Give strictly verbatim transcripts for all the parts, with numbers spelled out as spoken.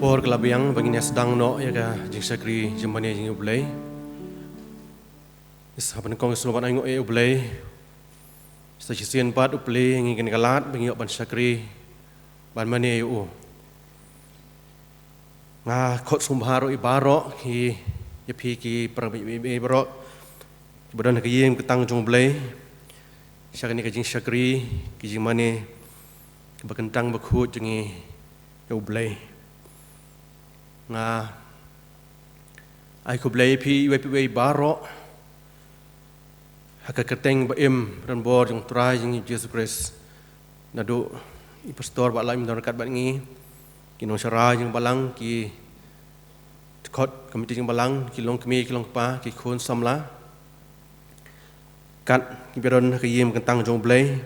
Por ka la biang ba ngin ïa sdang noh ïa ka jingshakri jingmane jong U Blei. Sa pynïaid kong sngewbha ban ainguh ïa U Blei. Sa shisien pat U Blei ngi kane ka lad ba ngi ïoh ban shakri ban mane ïa u. Nga khot sngewbha ruh ïa baroh ki, ïa phi ki para bangeit baroh kiba don ha ka ïing kyntang jong U Blei sha kane ka jingshakri, ka jingmane kaba kyntang bakhuid jong ngi ïa U Blei. Nga ai khublei ïa phi iwei pa iwei baroh ha ka kyrteng ba im rangbor jong U Trai jong ngi Jisu Khrist. Naduh i pastor ba la im don ryngkat bad ngi, ki nongshakri jong balang, ki dkhot komiti jong balang, ki longkmie ki longkpa, ki khun samla, kat kiba don ha ka ïing kyntang jong U Blei.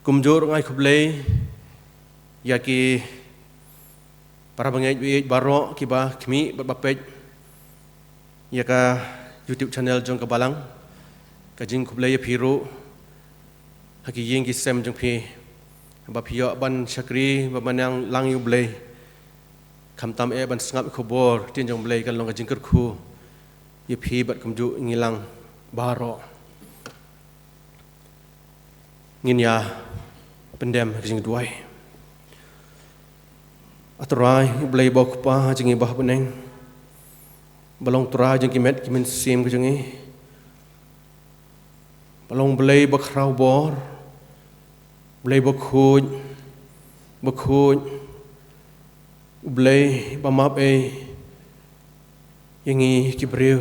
Kumjuh ruh nga ai khublei ïa ki para bangeit baieit baroh kiba khmih bad ba peit ïa ka YouTube channel jong ka balang. Ka jingkhublei ïa phi ruh ha ki ïing ki sem jong phi, ba phi ïoh ban shakri, ban mane lang ïa U Blei. Khamtam eh ban sngap ïa ka khubor ktien jong U Blei kan long ka jingkyrkhu ïa phi bad kumjuh ngi lang baroh. Ngin ïa pyndem ha ka jingduwai. A Trai, U Blei uba U Kpa jong ngi uba ha bneng, ba long Trai jong ki met ki mynsiem ki jong ngi, ba long U Blei ba khraw bor, U Blei bakhuid, bakhuid, U Blei ba map ei ïa ngi ki briew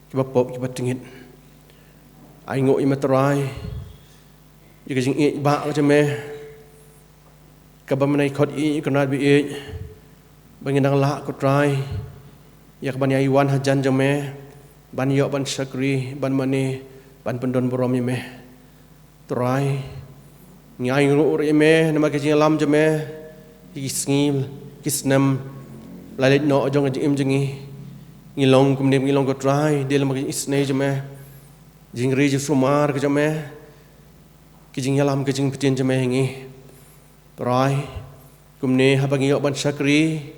kiba pop kiba tngit. Ainguh ïa me Trai ïa ka jingïeit ba ka jong me, kaba me nang khot ïa ki kynrad baieit ba ngin nang lah, ko Trai, ïa kaban ïai wan hajan jong me ban ïoh ban shakri, ban mane, ban pyndon burom ïa me. Trai, ngi ainguh ruh ïa me namar ka jingïalam jong me ha ki sngi ki snem la leit noh jong ka jingim jong ngi. Ngi long kumne ngi long, ko Trai, dei namar ka jingisynei jong me, jingri jingsumar ka jong me, ka jingïalam ka jingpyntip jong me ha ngi. Trai, kumne haba ngi ïoh ban shakri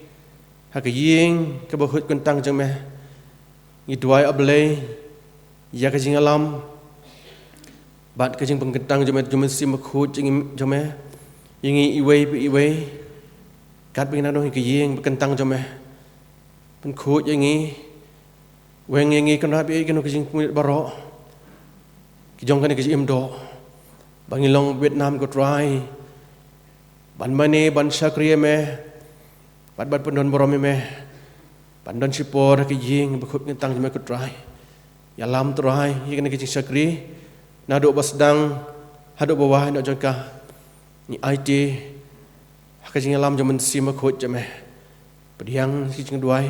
ha ka ïing kaba khuid kyntang jong me, ngi duwai, A Blei, ïa ka jingïalam bad ka jingpynkyntang jong me, jong me Mynsiem Bakhuid jong ngi, jong me, ïa ngi iwei pa iwei, katba ngi nang ha ka ïing ba kyntang jong me. Pynkhuid ïa ngi, weng ïa ngi, ko Trai, ïa kano ka jingpynlong baroh ki jong kane ka jingim doh, ba ngin long beit nam, ko Trai, ban mane, ban shakri ïa me, bad ban pyndon burom ïa me, ban don shipor ha ka ïing ba khuid kyntang jong me, ko Trai. Ïalam, Trai, ïa kane ka jingshakri naduh ba sdang haduh ba wai noh jong ka. Ngi aiti ha ka jingïalam jong Mynsiem Bakhuid jong me. Pdiang ki jingduwai,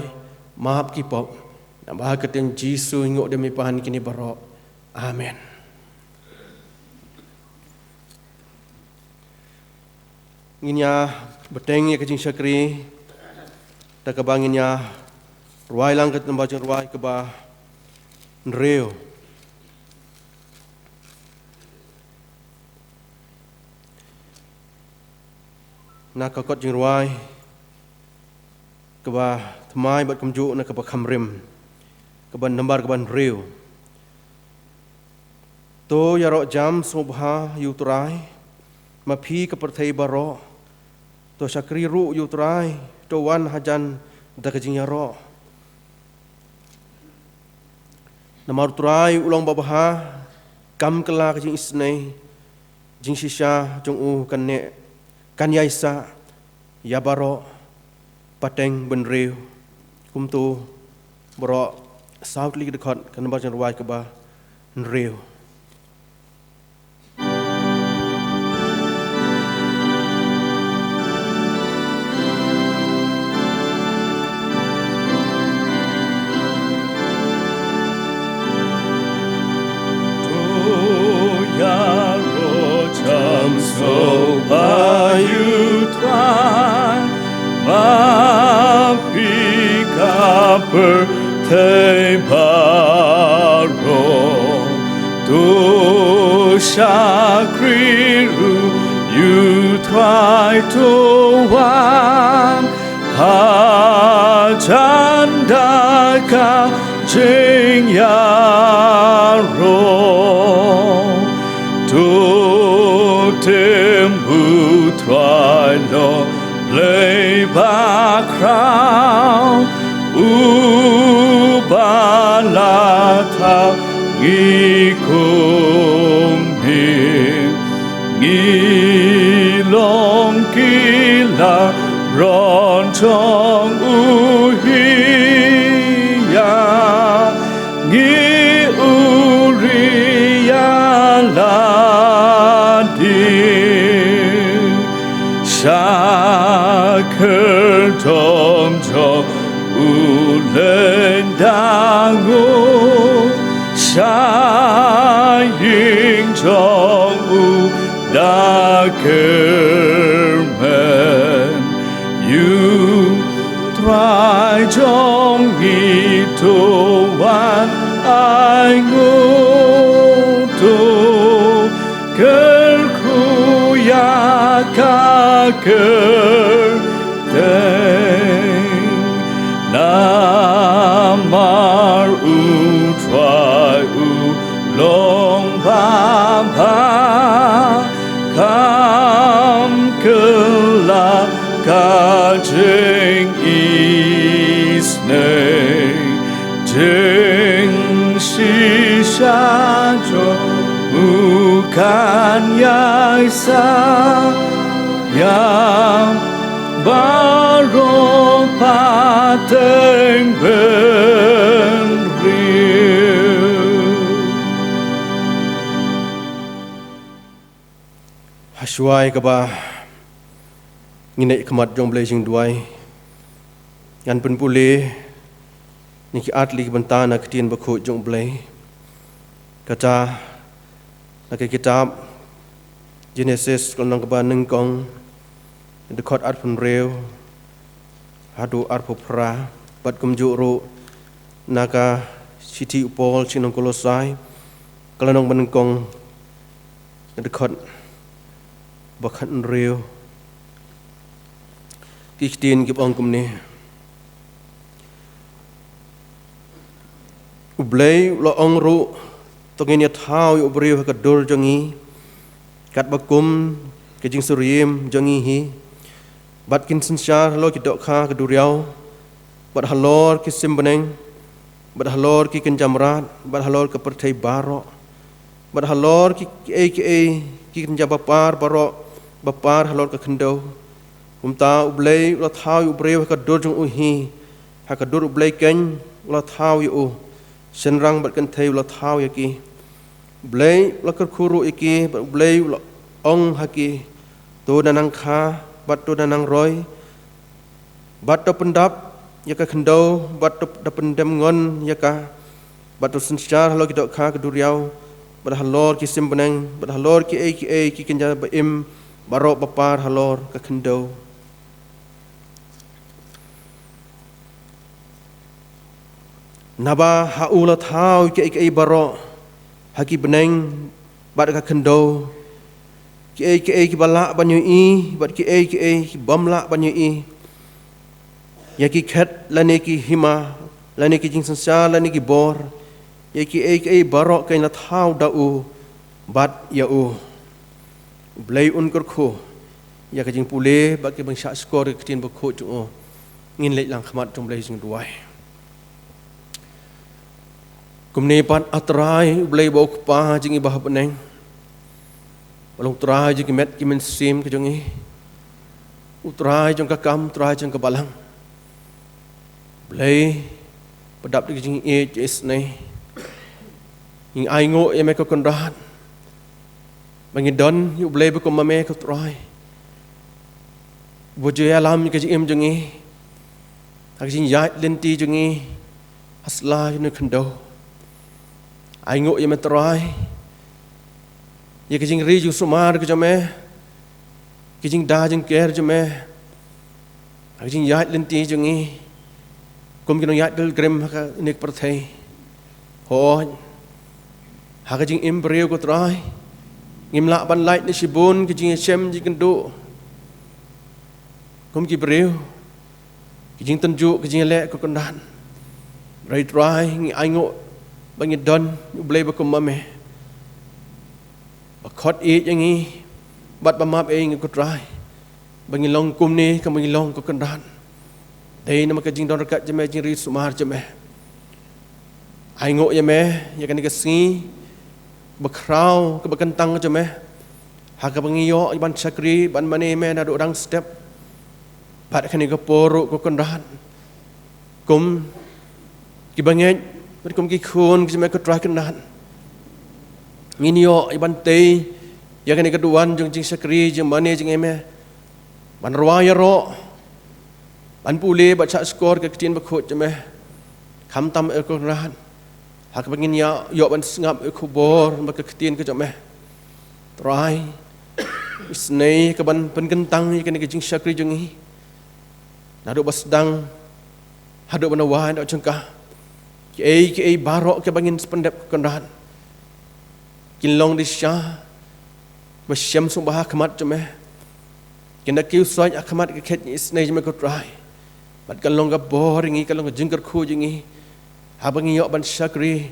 map ki pop. Namar ka kyrteng Jisu ngi ïoh da me pan kine baroh. Amen. Ngin ïa bteng ïa ka jingshakri da kaba ngin ïa rwai lang ka nambar jingrwai kaba hynriew. Na ka kot jingrwai kaba thymmai bad kumjuh na kaba kham rim, kaba nambar kaba hynriew. To ïaroh jam sngewbha ïa U Trai, ma phi ka pyrthei baroh. To shakri ruh ïa U Trai, to wan hajan da ka jingïaroh. Namar U Trai u long babha, kam kylla ka jingisynei, jingshisha jong u kan neh, kan ïaisah ïa baroh. Pateng ba hynriew. Kumto baroh, saw tylli ki dkhot, ka nambar jingrwai kaba hynriew. To ïaroh jam sngewbha ïa U Trai, ma phi ka pyrthei baroh. To shakri ruh ïa U Trai, to wan Hajan da ka jingïaroh, to tim u Trai long Blei bakhraw, uba la thaw ngi kumne. Ngi long ki laron jong u hi ïa ngi, u ri ïa lade. Sha khyrdom jong u leh da nguh, sha ïing jong u da kyrmen. Ïa u Trai jong ngi, to wan ai nguh, to kyrkhu ïa ka kyrteng. Namar u Trai u long ba bha, kham kylla ka jingisynei. Jingshisha jong u kan ïaisah ïa baroh pateng bynriew. Hashwa ïa kaba ngin ïaid khmat jong Blei jingduwai, ngan pynpule na ki artylli ki bynta na ka ktien bakhuid jong Blei. Kata na ka kitab Genesis, ka lynnong kaba nyngkong, dkhot arphew hynriew haduh arphew phra, bad kumjuh ruh na ka shithi u Paul sha ki nong Kolosai, ka lynnong ba nyngkong, dkhot ba khathynriew. Ki ktien kiba ong kumne: U Blei u la ong ruh, to ngin ïa thaw ïa u briew ha ka dur jong ngi, katba kum ka jingsyriem jong ngi hi, bad kin synshar halor ki dohkha ka duriaw, bad halor ki sim bneng, bad halor ki kynja mrad, bad halor ka pyrthei baroh, bad halor ki, kiei kiei ki kynja bapar baroh, bapar halor ka khyndew. Kumta U Blei u la thaw ïa u briew ha ka dur jong u hi, ha ka dur U Blei keiñ u la thaw ïa u, shynrang bad kynthei u la thaw ïa ki. U Blei u la kyrkhu ruh ïa ki, bad U Blei u la ong ha ki, to da nang kha, bad to da nang roi, bad to pyndap ïa ka khyndew, bad to da pyndem ngon ïa ka, bad to synshar halor ki dohkha ka duriaw, bad halor ki sim bneng, bad halor kiei kiei ki kynja ba im baroh bapar halor ka khyndew. Naba ha u la thaw kiei kiei baroh ha ki bneng bad ka khyndew, kiei kiei kiba lah ban ïohi bad kiei kiei ki bym lah ban ïohi, ïa ki khet lane ki hima, lane ki jingsynshar lane ki bor, ïa kiei kiei baroh keiñ la thaw da u bad ïa u. U Blei un kyrkhu ïa ka jingpule bad ka jingshahshkor ïa ka ktien bakhuid jong u. Ngin leit lang khmat jong U Blei jingduwai. Kumne pat, A Trai U Blei uba U Kpa jong ngi ba ha bneng, uba long Trai jong ki met ki mynsiem ki jong ngi, U Trai jong ka kam, Trai jong ka balang, Blei ba dap da ka jingïeit isynei, ngi ainguh ïa me ko Kynrad, ba ngi don ïa U Blei ba kum ma me ko Trai, uba ju ïalam ïa ka jingim jong ngi, ha ka jingïaid lynti jong ngi ha sla jong kane ka khyndew. Ainguh ïa me Trai, ïa ka jingri jingsumar ka jong me, ka jingda jingker jong me, ha ka jingïaid lynti jong ngi kum ki nongïaid pilgrim ha kane ka pyrthei. Hooid, ha ka jingim briew ko Trai, ngim lah ban lait na shibun ki jingïashem jingkynduh kum ki briew. Ki jingtynjuh, ki jingleh ko Kynrad. Hynrei Trai, ngi ainguh ba ngi don U Blei ba kum ma me, ba khot ïa ngi bad ba map ïa ngi ko Trai, ba ngi long kumne kumba ngi long ko Kynrad. Dei namar ka jingdon ryngkat jong me, jingri sumar jong me. Ainguh ïa me ïa kane ka sngi ba khraw, kaba kyntang jong me, ha kaba ngi ïoh ban shakri, ban mane me naduh dang step. Bad kane ka por ruh ko Kynrad, kum ki bangeit bad kum ki khun ki jong me ko Trai Kynrad, ngin ïoh ïa ban tei ïa kane ka duwan jong jingshakri, jingmane jong me, ban rwai ïaroh, ban pule bad shahshkor ka ktien bakhuid jong me. Khamtam eh ko Kynrad, ha kaba ngin ïa ïoh ban sngap eh khubor bad ka ktien ka jong me. Trai, isynei ka ban pynkyntang ïa kane ka jingshakri jong ngi, naduh ba sdang haduh ban wai, naduh jong ka, kiei kiei baroh kiba ngin sa pyndep ko Kynrad, kin long dei sha ba shem sngewbha ha khmat jong me. Kin da kiew soit ha khmat ka khet isynei jong me ko Trai. Bad kan long ka bor ïa ngi, kan long ka jingkyrkhu ïa ngi, haba ngi ïoh ban shakri,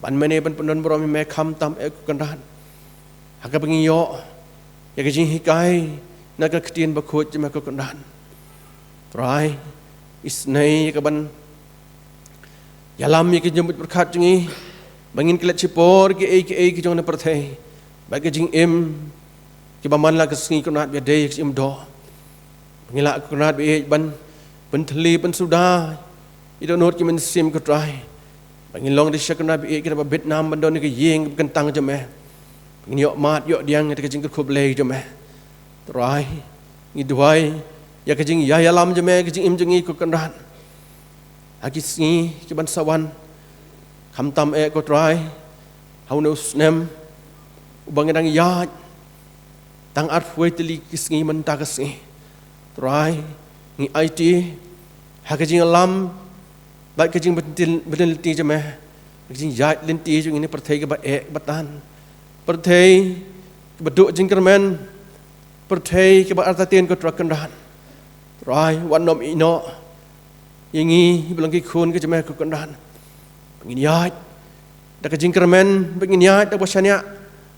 ban mane, ban pyndon burom ïa me khamtam eh ko Kynrad, ha kaba ngi ïoh ïa ka jinghikai na ka ktien bakhuid jong me ko Kynrad. Trai, isynei ka ban ïalam ïa ki jingmut pyrkhat jong ngi, ba ngin klet shipor kiei kiei ki jong na pyrthei, bad ka jingim kiba man la ka sngi ko Kynrad, ba dei ka jingim doh. Ba ngin lah ko Kynrad ba ïeit ban pynthylli, pynsuda ïa dohnud ki mynsiem ko Trai. Ba ngin long dei sha ko Kynrad ba ïeit, ki da ba bit nam ban don ïa ka ïing kaba kyntang jong me. Ba ngin ïoh mad ïoh diang ïa ka jingkyrkhu Blei jong me. Trai, ngi duwai ïa ka jingïalam jong me ha ka jingim jong ngi ko Kynrad, ha ki sngi ki ban sa wan. Khamtam eh ko Trai, ha une u snem uba ngi dang ïaid, tang arphew wei tylli ki sngi mynta ka sngi. Trai, ngi aiti ha ka jingïalam bad ka jingbynta lynti jong me, ka jingïaid lynti jong ngi na pyrthei kaba eh ba tan, pyrthei kaba duh jingkyrmen, pyrthei kaba artatien ko Trai Kynrad. Trai, wat nym ïehnoh ïa ngi ba long ki khun ki jong me ko Kynrad, ba ngin ïaid da ka jingkyrmen, ba ngin ïaid da kaba shaniah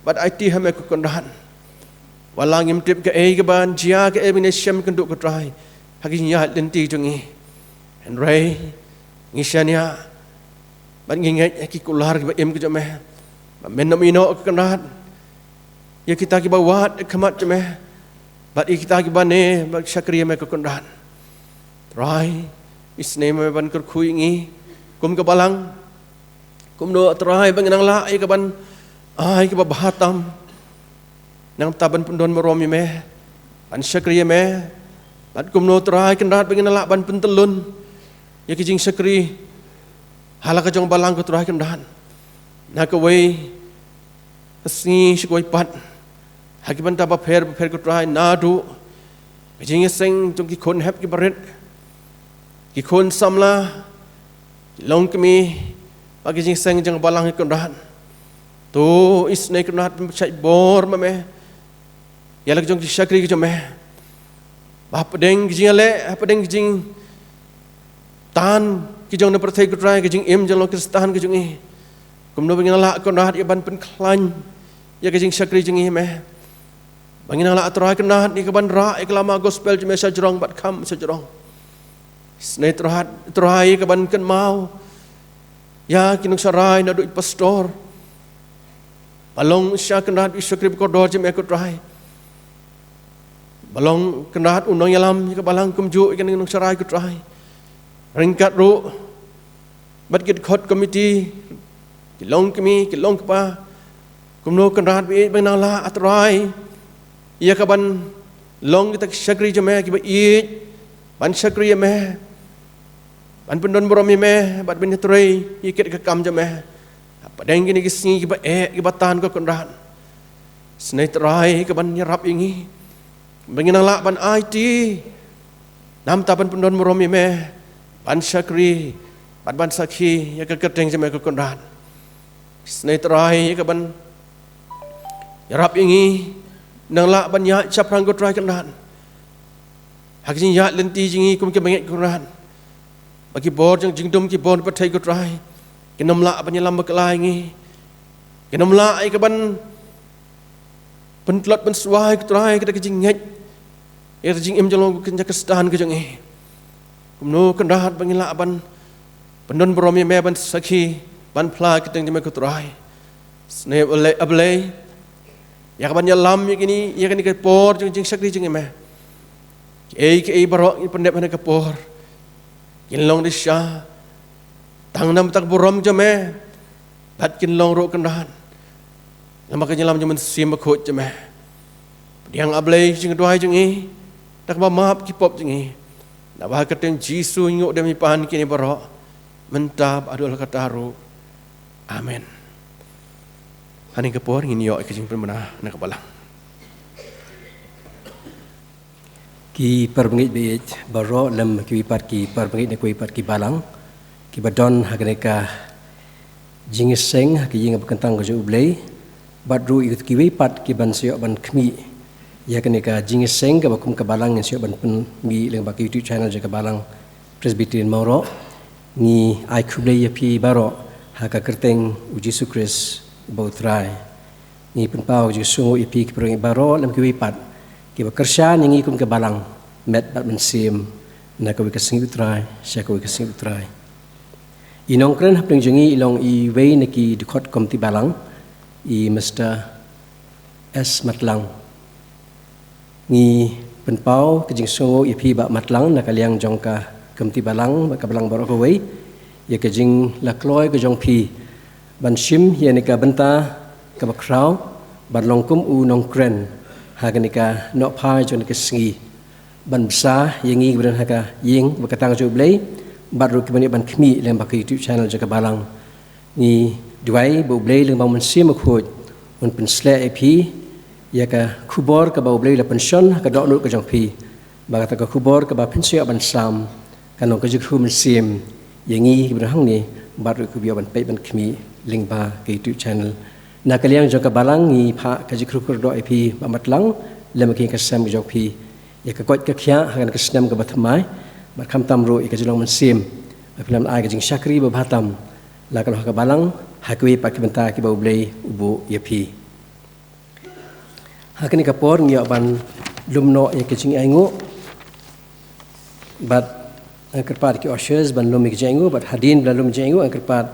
bad aiti ha me ko Kynrad. Wat la ngim tip kaei kaban jia, kaei ban ïashem kynduh ko Trai, ha ka jingïaid lynti jong ngi. Hynrei ngi shaniah bad ngi ngeit ha ki kular kiba im ki jong me, ba men nym ïehnoh ko Kynrad ïa kita kiba wad ha khmat jong me, bad ïa kita kiba mane bad shakri ïa me ko Kynrad. Trai, isynei me ban kyrkhu ïa ngi kum ka balang. Kumno Trai ba ngin nang lah ïa kaban ai kaba bha tam, nangta ban pyndon burom ïa me, ban shakri ïa me. Bad kumno Trai Kynrad ba ngin nang lah ban pyntyllun ïa ki jingshakri ha la ka jong balang ko Trai Kynrad, na kawei ka sngi sha kawei pat, ha ki bynta bapher bapher ko Trai, naduh ka jingïaseng jong ki khun hep ki barit, ki khun samla, ki longkmie, bad ki jingïaseng jong balang ko Kynrad. To isynei Kynrad pynshait bor ma me ïa la ka jong ki shakri ki jong me, ba hapdeng ki jingïaleh, hapdeng ki jingtan ki jong na pyrthei ko Trai, ka jingim jong long Khristan ka jong ngi, kumno ba ngin nang lah Kynrad ïa ban pynkhlaiñ ïa ka jingshakri jong ngi ïa me. Ba ngin nang lah Trai Kynrad ïa kaban rah ïa ka lama gospel jong me shajrong bad kham shajrong. Isynei Trai, Trai ïa kaban kynmaw ïa ki nongsharai naduh i pastor, ba long shisha Kynrad i shakri bakordor jong me ko Trai, ba long Kynrad u nongïalam ïa ka balang kumjuh ïa ki nongsharai ko Trai, ryngkat ruh bad ki dkhot komiti, ki longkmie, ki longkpa. Kumno Kynrad ba ïeit ba ngin nang lah Trai ïa kaban long kita ki shakri jong me kiba ïeit ban shakri ïa me, ban pyndon burom ïa me bad ban ïatrei ïa kit ka kam jong me hapdeng kine ki sngi kiba eh kiba tan ko Kynrad. Isynei Trai kaban ïarap ïa ngi ba ngin nang lah ban aiti, namta ban pyndon burom ïa me, ban shakri bad ban sakhi ïa ka kyrteng jong me ko Kynrad. Isynei Trai ïa kaban ïarap ïa ngi, nang lah ban ïaid shaphrang ko Trai Kynrad, ha ka jingïaid lynti jong ngi kum ki bangeit ko Kynrad. Ba ki bor jong jingdum, ki bor pyrthei, ko Trai, kin ym lah ban ïalam bakla ïa ngi. Kin ym lah ïa ka ban pyntlot pynswai, ko Trai, kata ka jingngeit ïa ka jingim jong u Khristan ka jong ngi. Kumno Kynrad ba ngin lah ban pyndon burom ïa me, ban sakhi, ban phla ïa ka kyrteng jong me, ko Trai. Sngewbha A Blei, ïa ka ban ïalam ïa kine, ïa kane ka por jong jingshakri jong me. Kiei kiei baroh ngin pyndep ha kane ka por, kin long dei sha tang namar ka burom jong me, bad kin long ruh, Kynrad, namar ka jingïalam jong u Mynsiem Bakhuid jong me. Pdiang, A Blei, jingduwai jong ngi, da kaba map ki pop jong ngi. Naba ha ka kyrteng Jisu ngi ïoh dem ïa phi kine baroh, mynta bad haduh katta ruh. Amen. Ha kane ka por ngin ïoh ïa ka jingpynbna na ka balang. Ki para bangeit ba ïeit baroh, lem kiwei pat ki para bangeit na kiwei pat ki balang kiba don ha kane ka jingïaseng ha ka ïing ba kyntang ka jong U Blei, bad ruh ïa kiwei pat kiban sa ïoh ban khmih ïa kane ka jingïaseng kaba kum ka balang ngin sa ïoh ban pynmih lyngba ka YouTube channel jong ka Balang Presbyterian Mawroh. Ngi ai khublei ïa phi baroh ha ka kyrteng u Jisu Khrist uba u Trai. Ngi pynpaw ka jingsngewnguh ïa phi ki para bangeit baroh, lem kiwei pat kiba kyrshan ïa ngi kum ka balang, met bad mynsiem, na kawei ka sngi, ko Trai, sha kawei ka sngi, ko Trai. I nongkren hapdeng jong ngi i long iwei na ki dkhot komiti balang, i Mister S Matlang. Ngi pynpaw ka jingsngewnguh ïa phi, Bah Matlang, na ka liang jong ka komiti balang, ka balang baroh kawei, ïa ka jingïakloi ka jong phi ban shim ïa kane ka bynta kaba khraw, ban long kum u nongkren ha kane ka nohphai jong kane ka sngi, ban bsa ïa ngi kiba don ha ka ïing ba kyntang jong U Blei, bad ruh kiban ïoh ban khmih lyngba ka YouTube channel jong ka balang. Ngi duwai ba U Blei lyngba u Mynsiem Bakhuid un pynsleh ïa phi ïa ka khubor kaba U Blei u la pynshon ha ka dohnud ka jong phi, ba kata ka khubor kaba phin sa ïoh ban sam kan long ka jingkyrkhu mynsiem ïa ngi kiba don hangne, bad ruh kiba ïoh ban peit ban khmih lyngba ka YouTube channel. Na ka liang jong ka balang ngi phah ka jingkyrkhu kyrdoh ïa phi, Bah Matlang, lem ki ïing ki sem ka jong phi, ïa ka koit ka khiah ha kane ka snem kaba thymmai, bad khamtam ruh ïa ka jinglong mynsiem ba phin ïoh ai ka jingshakri ba bha tam, la ka long ha ka balang, ha kiwei pat ki bynta kiba U Blei u buh ïa phi. Ha kane ka por ngi ïoh ban lum noh ïa ka jingainguh, bad nga kyrpad ki ushers ban lum ïa ka jingainguh, bad hadien ba la lum jingainguh nga kyrpad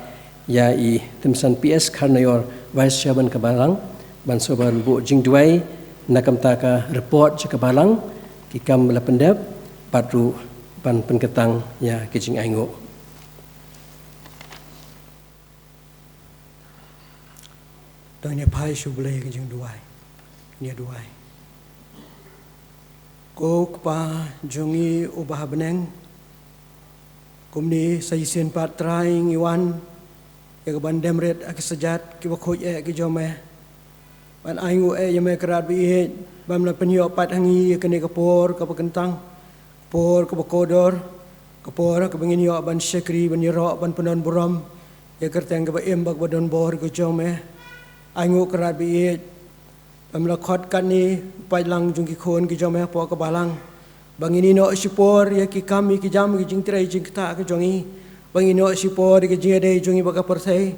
ïa i Thimsan P S Kharnaior, Vice Chairman ka balang, ban shu ban buh jingduwai na ka bynta ka report jong ka balang, ki kam ba la pyndep, bad ruh ban pynkyntang ïa ka jingainguh. To ngin ïa phai sha U Blei ka jingduwai. Ngin ïa duwai. Ko Kpa jong ngi uba ha bneng, kumne sa shisien pat Trai ngi wan ïa ka ban dem rit ha ki kjat kiba khuid eh ki jong me, ban ainguh eh ïa me Kynrad ba ïeit, ba me la pynïoh pat ha ngi ïa kane ka por kaba kyntang, por kaba kordor, ka por kaba ngin ïoh ban shakri, ban ïaroh, ban pyndon burom ïa ka kyrteng kaba im bad kaba don bor ka jong me. Ainguh Kynrad ba ïeit, ba me la khot katne paidlang jong ki khun ki jong me hapoh ka balang, ba ngin ïehnoh shipor ïa ki kam, ïa ki jam, ïa ki jingtrei jingktah ka jong ngi, ba ngin ïehnoh shipor ïa ka jingïadei jong ngi bad ka pyrthei,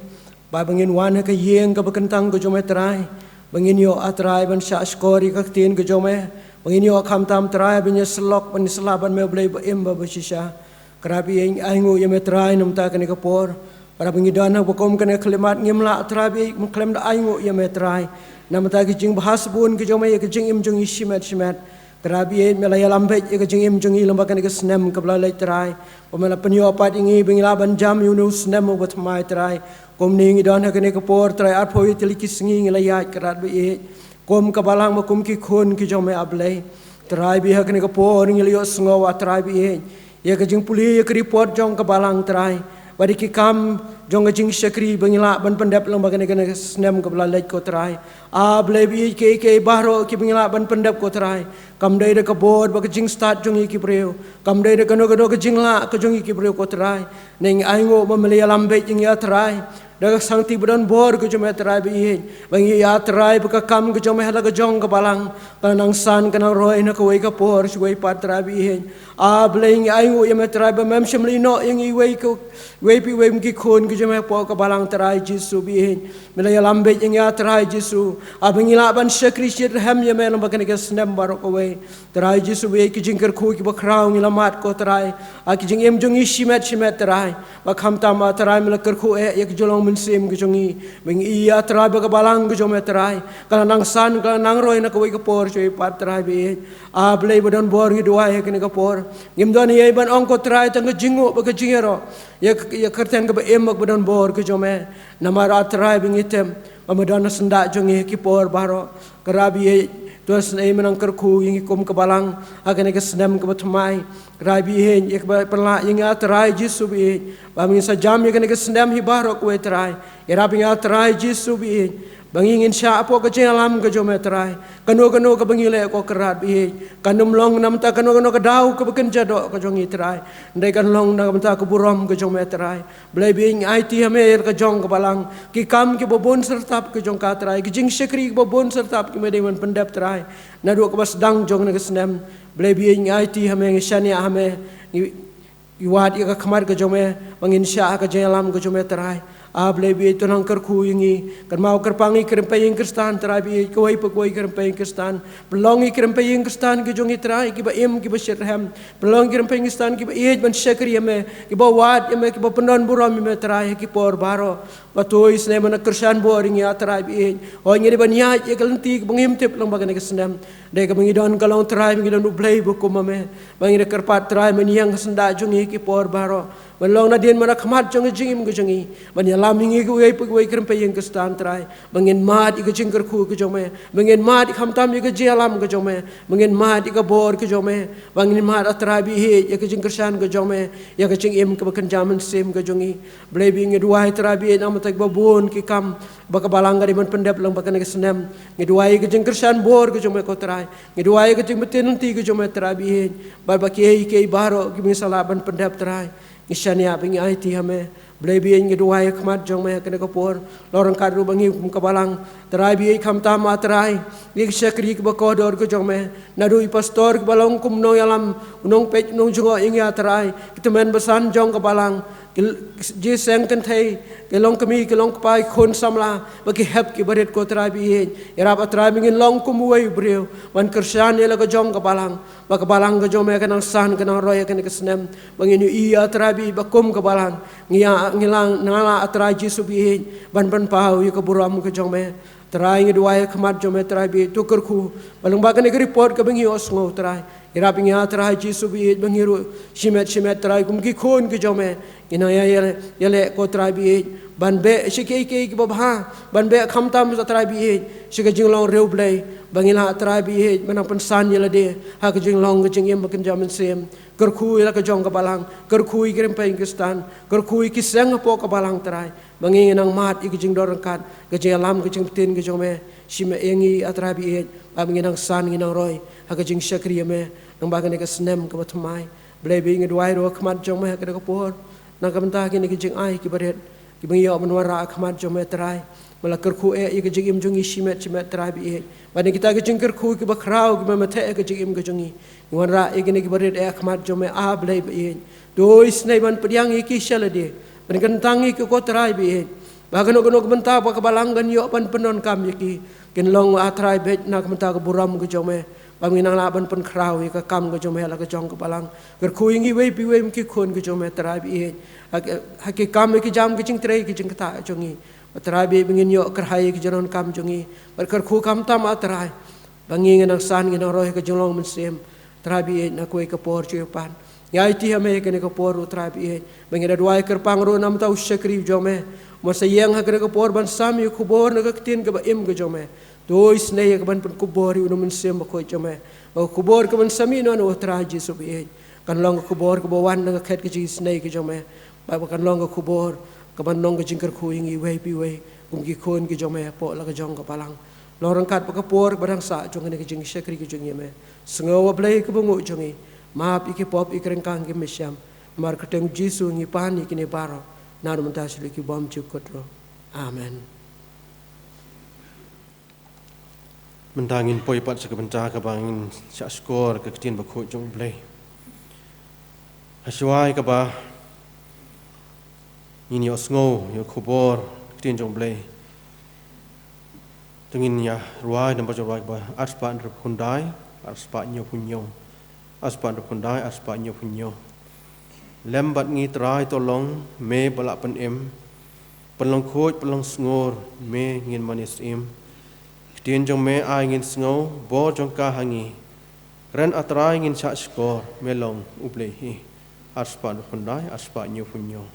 ba, ba ngin wan ha ka ïing kaba kyntang ka jong me Trai, ba ngin ïoh, ah Trai, ban shahshkor ïa ka ktien ka jong me, ba ngin ïoh khamtam Trai ban ïasyllok, ban ïasyllok bad me U Blei ba im bad ba shisha. Kynrad ba ïeit, ainguh ïa me Trai na ka bynta kane ka por. Para ba ngi don ha ka kum kane ka khyllipmat ngim lah Trai ba ïeit ban khlem da ainguh ïa me Trai na ka bynta ka jingbha shibun ka jong me ïa ka jingim jong ngi shimet shimet. Kynrad ba ïeit, me la ïalam beit ïa ka jingim jong ngi lyngba kane ka snem kaba la leit Trai, ba me la pynïoh pat ïa ngi ba ngin lah ban jam ïa une u snem uba thymmai Trai. Kumne ngi don ha kane ka por Trai, arphew ïa ki sngi ngi la ïaid Kynrad ba ïeit, kum ka balang bad kum ki khun ki jong me, ah Blei. Trai ba ïeit, ha kane ka por ngi la ïohsngew, ah Trai ba ïeit, ïa ka jingpule ïa ka report jong ka balang Trai, bad ïa ki kam jong ka jingshakri ba ngi lah ban pyndep lyngba kane, kane ka snem kaba la leit ko Trai. Ah Blei ba ïeit, kiei kiei baroh kiba ngi lah ban pyndep ko Trai, kam dei da ka bor bad ka jingstad jong ngi ki briew, kam dei da kano kano ka jinglah ka jong ngi ki briew ko Trai. Ngi ainguh ba me la ïalam beit ïa ngi, A Trai, da ka sangti ba don bor ka jong me, Trai, ba ïeit. Ba ngi, A Trai, ba ka kam ka jong me ha la ka jong ka balang ka nang san, ka nang roi na kawei ka por sha kawei pat, Trai, ba ïeit. A Blei, ngi ainguh ïa me, Trai, ba mem shym la ïehnoh ïa ngi iwei ka, iwei pa iwei kum ki khun ka jong me hapoh ka balang, Trai Jisu, ba ïeit. Me la ïalam beit ïa ngi, A Trai Jisu, ba ngi lah ban shakri shitrhem ïa me lyngba kane ka snem baroh kawei. Trai Jisu, ba ïeit, ki jingkyrkhu kiba khraw ngi la mad, ko Trai, ha ki jingim jong ngi shimet shimet, Trai. Ba khamtam, A Trai, me la kyrkhu eh ïa ka jinglong mynsiem ka jong ngi. Ba ngi ïohi, A Trai, ba ka balang ka jong me, Trai, ka la nang san, ka la nang roi na kawei ka por sha kawei pat, Trai, ba ïeit. A Blei ba don bor, ngi duwai ha kane ka por, ngim don ei ei ban ong, ko Trai, tang ka jingnguh bad ka jingïaroh ïa ka, ïa ka kyrteng kaba im bad kaba don bor ka jong me. Namar, A Trai, ba ngi tip ba me don ha syndah jong ngi ha ki por baroh. Ko Trai ba ïeit, to sngewbha me nang kyrkhu ïa ngi kum ka balang ha kane ka snem kaba thymmai. Ko Trai ba ïeit, ïa kaba pynlah ïa ngi, A Trai Jisu, ba ïeit, ba me ngin sa jam ïa kane ka snem hi baroh kawei, Trai. Ïarap ïa ngi, A Trai Jisu, ba ïeit, ba ngi ngin shah hapoh ka jingïalam ka jong me, Trai. Kano kano kaba ngi leh, ko Trai ba ïeit, kan ym long na ka bynta kano kano ka daw kaba kynja doh ka jong ngi, Trai. Hynrei kan long na ka bynta ka burom ka jong me, Trai. Blei ba ïeit, ngi aiti ha me ïa la ka jong ka balang, ki kam kiba bun syrtap ka jong ka, Trai, ki jingshakri kiba bun syrtap kiba me dei ban pyndep, Trai, naduh kaba sdang jong kane ka snem. Blei ba ïeit, ngi aiti ha me, ngi shaniah ha me, ngi, ngi wad ïa ka khmat ka jong me ba ngin shah ha ka jingïalam ka jong me, Trai. A Blei ba ïeit, to nang kyrkhu ïa ngi, kynmaw kyrpang ïa ki rympei ïing Khristan, Trai ba ïeit, kawei pa kawei ki rympei ïing Khristan. Pynlong ïa ki rympei ïing Khristan ka jong ngi, Trai, kiba im, kiba shitrhem. Pynlong ïa ki rympei ïing Khristan kiba ïeit ban shakri ïa me, kiba wad ïa me, kiba pyndon burom ïa me, Trai, ha ki por baroh. Ba to sngewbha me nang kyrshan bor ïa ngi, A Trai ba ïeit. Hooid, ngi dei ban ïaid ïa ka lynti kaba ngim tip lyngba kane ka snem. Hynrei kaba ngi don ka long, Trai, ba ngi don U Blei ba kum ma me. Ba ngi da kyrpad, Trai, men ïeng ha syndah jong ngi ha ki por baroh. Men long nadien, men ha khmat jong ka jingim ka jong ngi, men ïalam ïa ngi kawei pa kawei ki rympei ïing Khristan, Trai. Ba ngin mad ïa ka jingkyrkhu ka jong me. Ba ngin mad ïa, khamtam ïa ka jingïalam ka jong me. Ba ngin mad ïa ka bor ka jong me. Ba ngin mad, A Trai ba ïeit, ïa ka jingkyrshan ka jong me ïa ka jingim kaba kynja mynsiem ka jong ngi. Blei ba ïeit, ngi duwai, Trai ba ïeit, namar kata kiba bun ki kam ba ka balang ka dei ban pyndep lyngba kane ka snem. Ngi duwai ïa ka jingkyrshan bor ka jong me, ko Trai. Ngi duwai ïa ka jingbtin lynti ka jong me, Trai ba ïeit, bad ba kiei kiei baroh kiba ngi sa lah ban pyndep, Trai. Ngi shaniah bad ngi aiti ha me. Blei ba ïeit, ngi duwai ha khmat jong me ha kane ka por, long ryngkat ruh ba ngi kum ka balang, Trai ba ïeit, khamtam, A Trai, ïa ki shakri kiba kordor ka jong me, naduh i pastor kiba long kum u nongïalam, u nongpeit, u nongjngoh ïa ngi, A Trai, ki tymmen basan jong ka balang, ki, ki jingïaseng kynthei, ki longkmie, ki longkpa, ki khun samla, bad ki hep ki barit, ko Trai ba ïeit. Ïarap, A Trai, ba ngin long kum uwei u briew ban kyrshan ïa la ka jong ka balang, ba ka balang ka jong me ka nang san, ka nang roi ha kane ka snem. Ba ngin ïohi, A Trai ba ïeit, ba kum ka balang ngi ïa, ngi lah, nang lah, A Trai Jisu ba ïeit, ban pynpaw ïa ka burom ka jong me. Trai, ngi duwai ha khmat jong me, Trai ba ïeit, to kyrkhu ba lyngba kane ka report kaba ngi ïohsngew, Trai. Ïarap ïa ngi, A Trai Jisu ba ïeit, ba ngi ruh shimet shimet, Trai, kum ki khun ki jong me, ngin nang ïa, ïa, ïaleh, ko Trai ba ïeit, ban beh sha kiei kiei kiba bha, ban beh khamtam, A Trai ba ïeit, sha ka jinglong riewblei. Ba ngi lah, A Trai ba ïeit, ban nang pynsan ïa lade ha ka jinglong ka jingim ba kynja mynsiem. Kyrkhu ïa la ka jong ka balang, kyrkhu ïa ki rympei ïing Khristan, kyrkhu ïa ki seng hapoh ka balang, Trai. Ba ngi ngin nang mad ïa ka jingdon ryngkat, ka jingïalam, ka jingbtin ka jong me. Shim ïa ngi, A Trai ba ïeit, ba ngi nang san, ngi nang roi ha ka jingshakri ïa me lyngba kane ka snem kaba thymmai. Blei ba ïeit, ngi duwai ruh ha khmat jong me ha kane ka por na ka bynta kine ki jingai ki barit kiba ngi ïoh ban wanrah ha khmat jong me, Trai. Me la kyrkhu eh ïa ka jingim jong ngi shimet shimet, Trai ba ïeit. Ba na kita ki jingkyrkhu kiba khraw kiba me theh ha ka jingim ka jong ngi, ngi wanrah ïa kine ki barit eh ha khmat jong me, A Blei ba ïeit. To isynei ban pdiang ïa ki sha lade, ban kyntang ïa ki, ko Trai ba ïeit, ba kano kano ka bynta ba ka balang kan ïoh ban pyndonkam ïa ki, kin long, A Trai, beit na ka bynta ka burom ka jong me. Ba ngin nang lah ban pynkhraw ïa ka kam ka jong me ha la ka jong ka balang. Kyrkhu ïa ngi iwei pa iwei kum ki khun ka jong me, Trai ba ïeit, ha ki, ha ki kam, ha ki jam, ki jingtrei, ki jingktah jong ngi. Ba, Trai ba ïeit, ba ngin ïoh kyrhai ïa ki jingdonkam jong ngi. Bad kyrkhu khamtam, A Trai, ba ngi ngin nang san, ngin nang roi ha ka jinglong mynsiem, Trai ba ïeit, na kawei ka por sha kawei pat. Ngi aiti ha me ha kane ka por ruh, Trai ba ïeit, ba ngi da duwai kyrpang ruh namar uta u shakri u jong me, u sa ïeng ha kane ka por ban sam ïa ka khubor na ka ktien kaba im ka jong me. To isynei ïa ka ban pynkhubor ïa uno u Mynsiem Bakhuid jong me, ba ka khubor ka ban sam ïa uno uno, Trai Jisu ba ïeit, kan long ka khubor kaba wan na ka khet ka jingisynei ka jong me. Ba, ba kan long ka khubor ka ban long ka jingkyrkhu ïa ngi iwei pa iwei kum ki khun ki jong me hapoh la ka jong ka balang. Long ryngkat bad ka por ba dang sah jong kane ka jingshakri ka jong ngi ïa me. Sngew, A Blei, ka byngaw jong ngi. Map ïa ki pop, ïa ki ryngkang, ki mynsiem. Namar kyrteng Jisu ngi pan ïa kine baroh, naduh mynta sha ki bymjukut ruh. Amen. Mynta ngin poi pat sha ka bynta kaba ngin shah shkor ka ktien bakhuid jong U Blei. Hashwa kaba ngin ïohsngew ïa ka khubor ka ktien jong U Blei, to ngin ïa rwai namar jong rwai kaba arspah hynriewphew khyndai, arspah hynñiewphew hynñiew. Arspah hynriewphew khyndai, arspah hynñiewphew hynñiew. Lem bad ngi Trai, to long me ba la pynim. Pynlong khuid, pynlong sngur, me ngin mane syiem. Ktien jong me ai ngin sngew, bor jong ka ha ngi. Kren A Trai ngin shah shkor, me long U Blei hi. Arspah hynriewphew khyndai, arspah hynñiewphew hynñiew.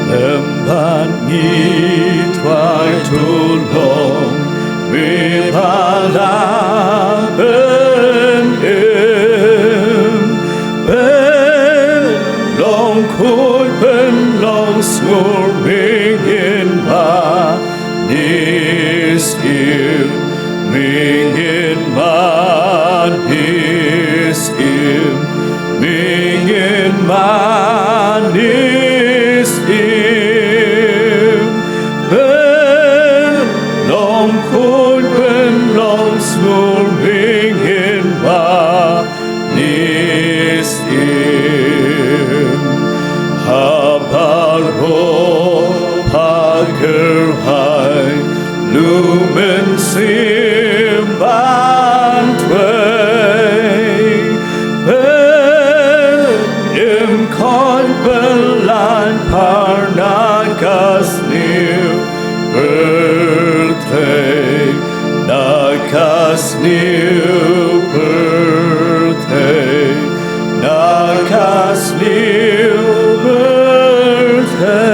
Lem bad ngi Trai, to long me ba la pynim. Pynlong khuid, pynlong sngur, me ngin mane syiem, me ngin mane syiem, me ngin mane syiem. Pynlong khuid, pynlong sngur, me ngin mane syiem. Ha baroh pha kyrhai, U Mynsiem ban trei. Pyn-im, khlaiñ, pynlait, par na ka sniew pyrthei, na ka sniew pyrthei, na ka sniew pyrthei.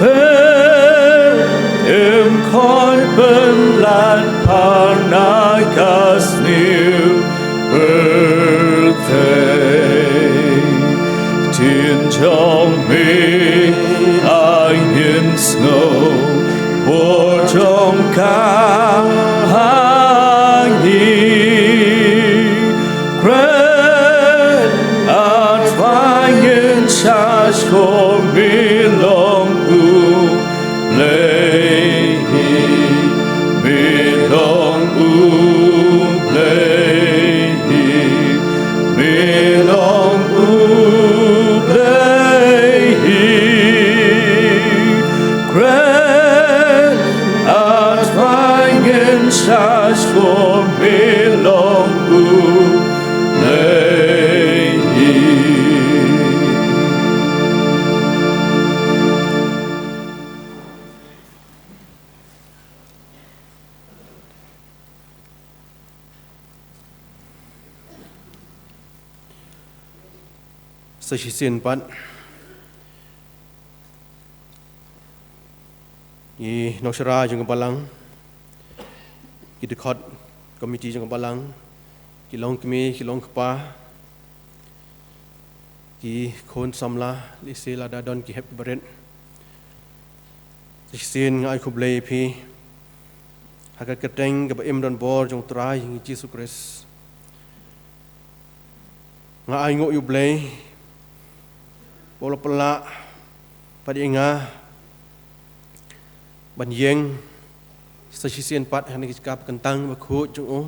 Pyn-im, khlaiñ, pynlait, par na ka sniew pyrthei. Ktien jong me ai ngin sngew, bor jong ka ha ngi. Kren A Trai, ngin shah shkor, me long U Blei hi, me long U Blei hi, me long U Blei hi. Kren A Trai, ngin shah shkor, me long U Blei hi. Sa shisien pat, ki nongshakri jong ka balang, ki dkhot komiti jong ka balang, ki longkmie, ki longkpa, ki khun samla, lehse lada don ki hep barit. Sa shisien nga ai khublei ïa phi ha ka kyrteng kaba im don bor jong U Trai ngi Jisu Khrist. Nga ainguh ïa U Blei ba u la pynlah pat ïa nga ban ïeng sa shisien pat ha kane ka jaka ba kyntang bakhuid jong u,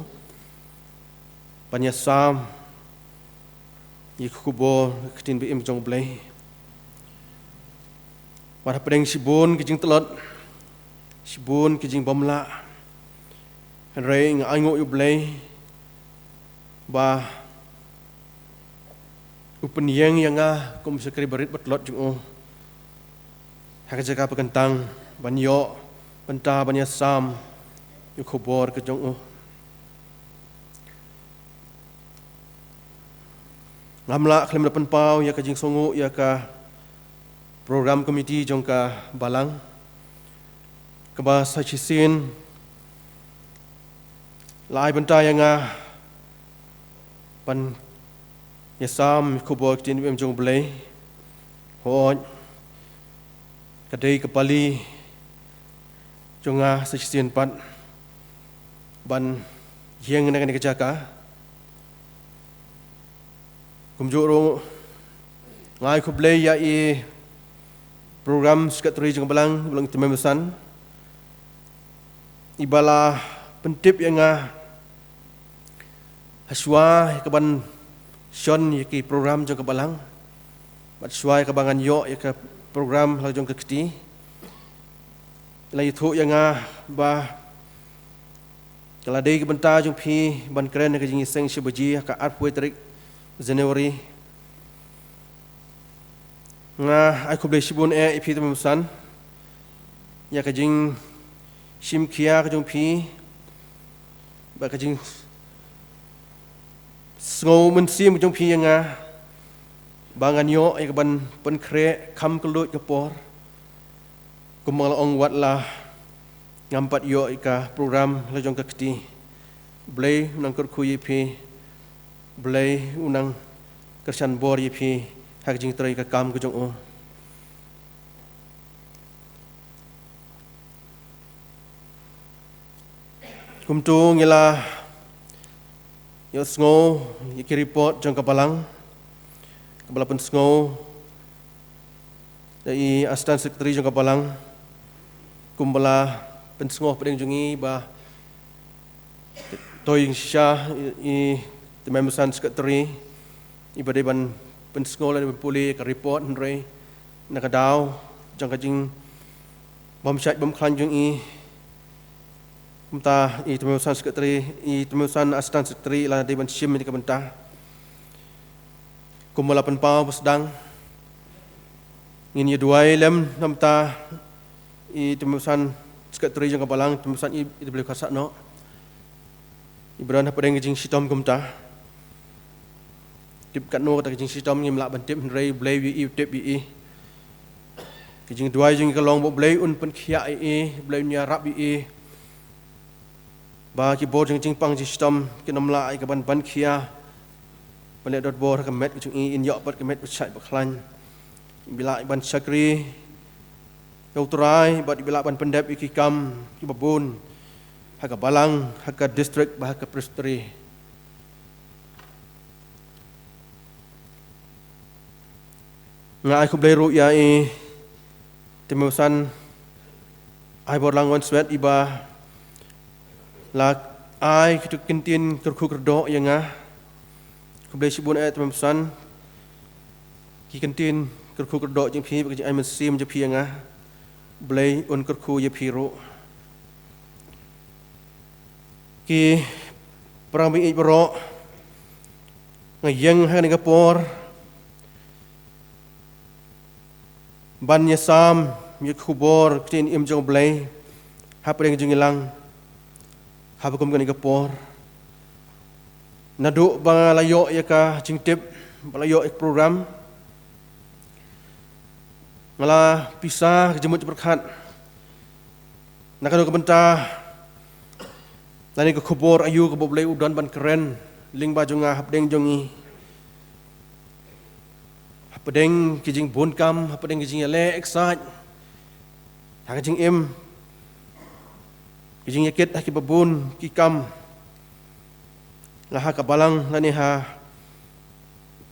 ban ïasam ïa ka khubor ka ktien ba im jong U Blei. Bad hapdeng shibun ki jingtlot, shibun ki jingbymlah, hynrei nga ainguh ïa U Blei ba u pynïeng ïa nga kum u shakri barit ba tlot jong u ha ka jaka ba kyntang, ban ïoh bynta ban ïasam ïa ka khubor ka jong u. Ngam lah khlem da pynpaw ïa ka jingsngewnguh ïa ka program committee jong ka balang, kaba sa shisien la ai bynta ïa nga ban ïasam ïa ka khubor ka ktien ba im jong U Blei. Hooid, Ka dei ka pali jong nga sa shisien pat ban ïeng na kane ka jaka. Kumjuh ruh nga ai khublei ïa i program secretary jong ka balang, i balang i Tymmen Basan, iba la pyntip ïa nga hashwa ïa kaban shon ïa ki program jong ka balang, bad shwa ïa kaba ngan ïoh ïa ka program la jong ka kti. La ïathuh ïa nga ba ka la dei ka bynta jong phi ban kren ha ka jingïaseng shibaji ha ka arphew tarik January. Nga ai khublei shibun eh ïa phi Tymmen Basan ïa ka jingshim khia ka jong phi, ba ka jingsngew mynsiem ka jong phi ïa nga ba ngan ïoh ïa kaban pynkhreh kham kylluid ka por. Kumba la ong, wat la ngam pat ïoh ïa ka program la jong ka kti, Blei u nang kyrkhu ïa phi, Blei u nang kyrshan bor ïa phi ha ka jingtrei ka kam ka jong u. Kumto ngi la ïohsngew ïa ki report jong ka balang kaba la pynsngew da i Assistant Secretary jong ka balang, kumba la pynsngew hapdeng jong ngi ba to ïing shisha i, i Tymmen Basan Secretary iba dei ban pynsngew lane ban pule ka report, hynrei na ka daw jong ka jingbym shait bym khlaiñ jong i, kumta i Tymmen Basan Secretary, i Tymmen Basan Assistant Secretary i la dei ban shim ïa ka bynta. Kumba la pynpaw ba sdang, ngin ïa duwai lem namar i Tymmen Basan Secretary jong ka balang, Tymmen Basan i, i W Kharsahnoh, iba don hapdeng ka jingshitom kumta. Tip katno kata ka jingshitom ngim lah ban tip, hynrei Blei ïa i, u tip ïa i. Ka jingduwai jong ngi ka long ba Blei un pynkhiah ïa i, Blei un ïarap ïa i, ba ki bor jong ka jingpang jingshitom kin ym lah ïa kaban ban khia ban leh dor bor ha ka met ka jong i, in ïoh pat ka met ba shait ba khlaiñ, iba lah ban shakri ïa u Trai bad iba lah ban pyndep ïa ki kam kiba bun ha ka balang, ha ka district bad ha ka presbytery. Nga ai khublei ruh ïa i Tymmen Basan Aiborlang Wanswet iba la ai kito ki kyntien kyrkhu kyrdoh ïa nga. Khublei shibun eh Tymmen Basan, ki kyntien kyrkhu kyrdoh jong phi bad ka jingai mynsiem jong phi ïa nga. Blei un kyrkhu ïa phi ruh. Ki para bangeit baroh, nga ïeng ha kane ka por ban ïasam ïa ka khubor ktien im jong U Blei hapdeng jong ngi lang ha kum kane ka por. Naduh ba nga la ïoh ïa ka jingtip, ba la ïoh ïa ka program, nga la pisa ka jingmut jingpyrkhat na kano ka bynta lane ka khubor aïu kaba U Blei u don ban kren lyngba jong nga hapdeng jong ngi, hapdeng ki jingbun kam, hapdeng ki jingïaleh exercise, ha ka jingim, ki jingïakit ha kiba bun ki kam, la ha ka balang lane ha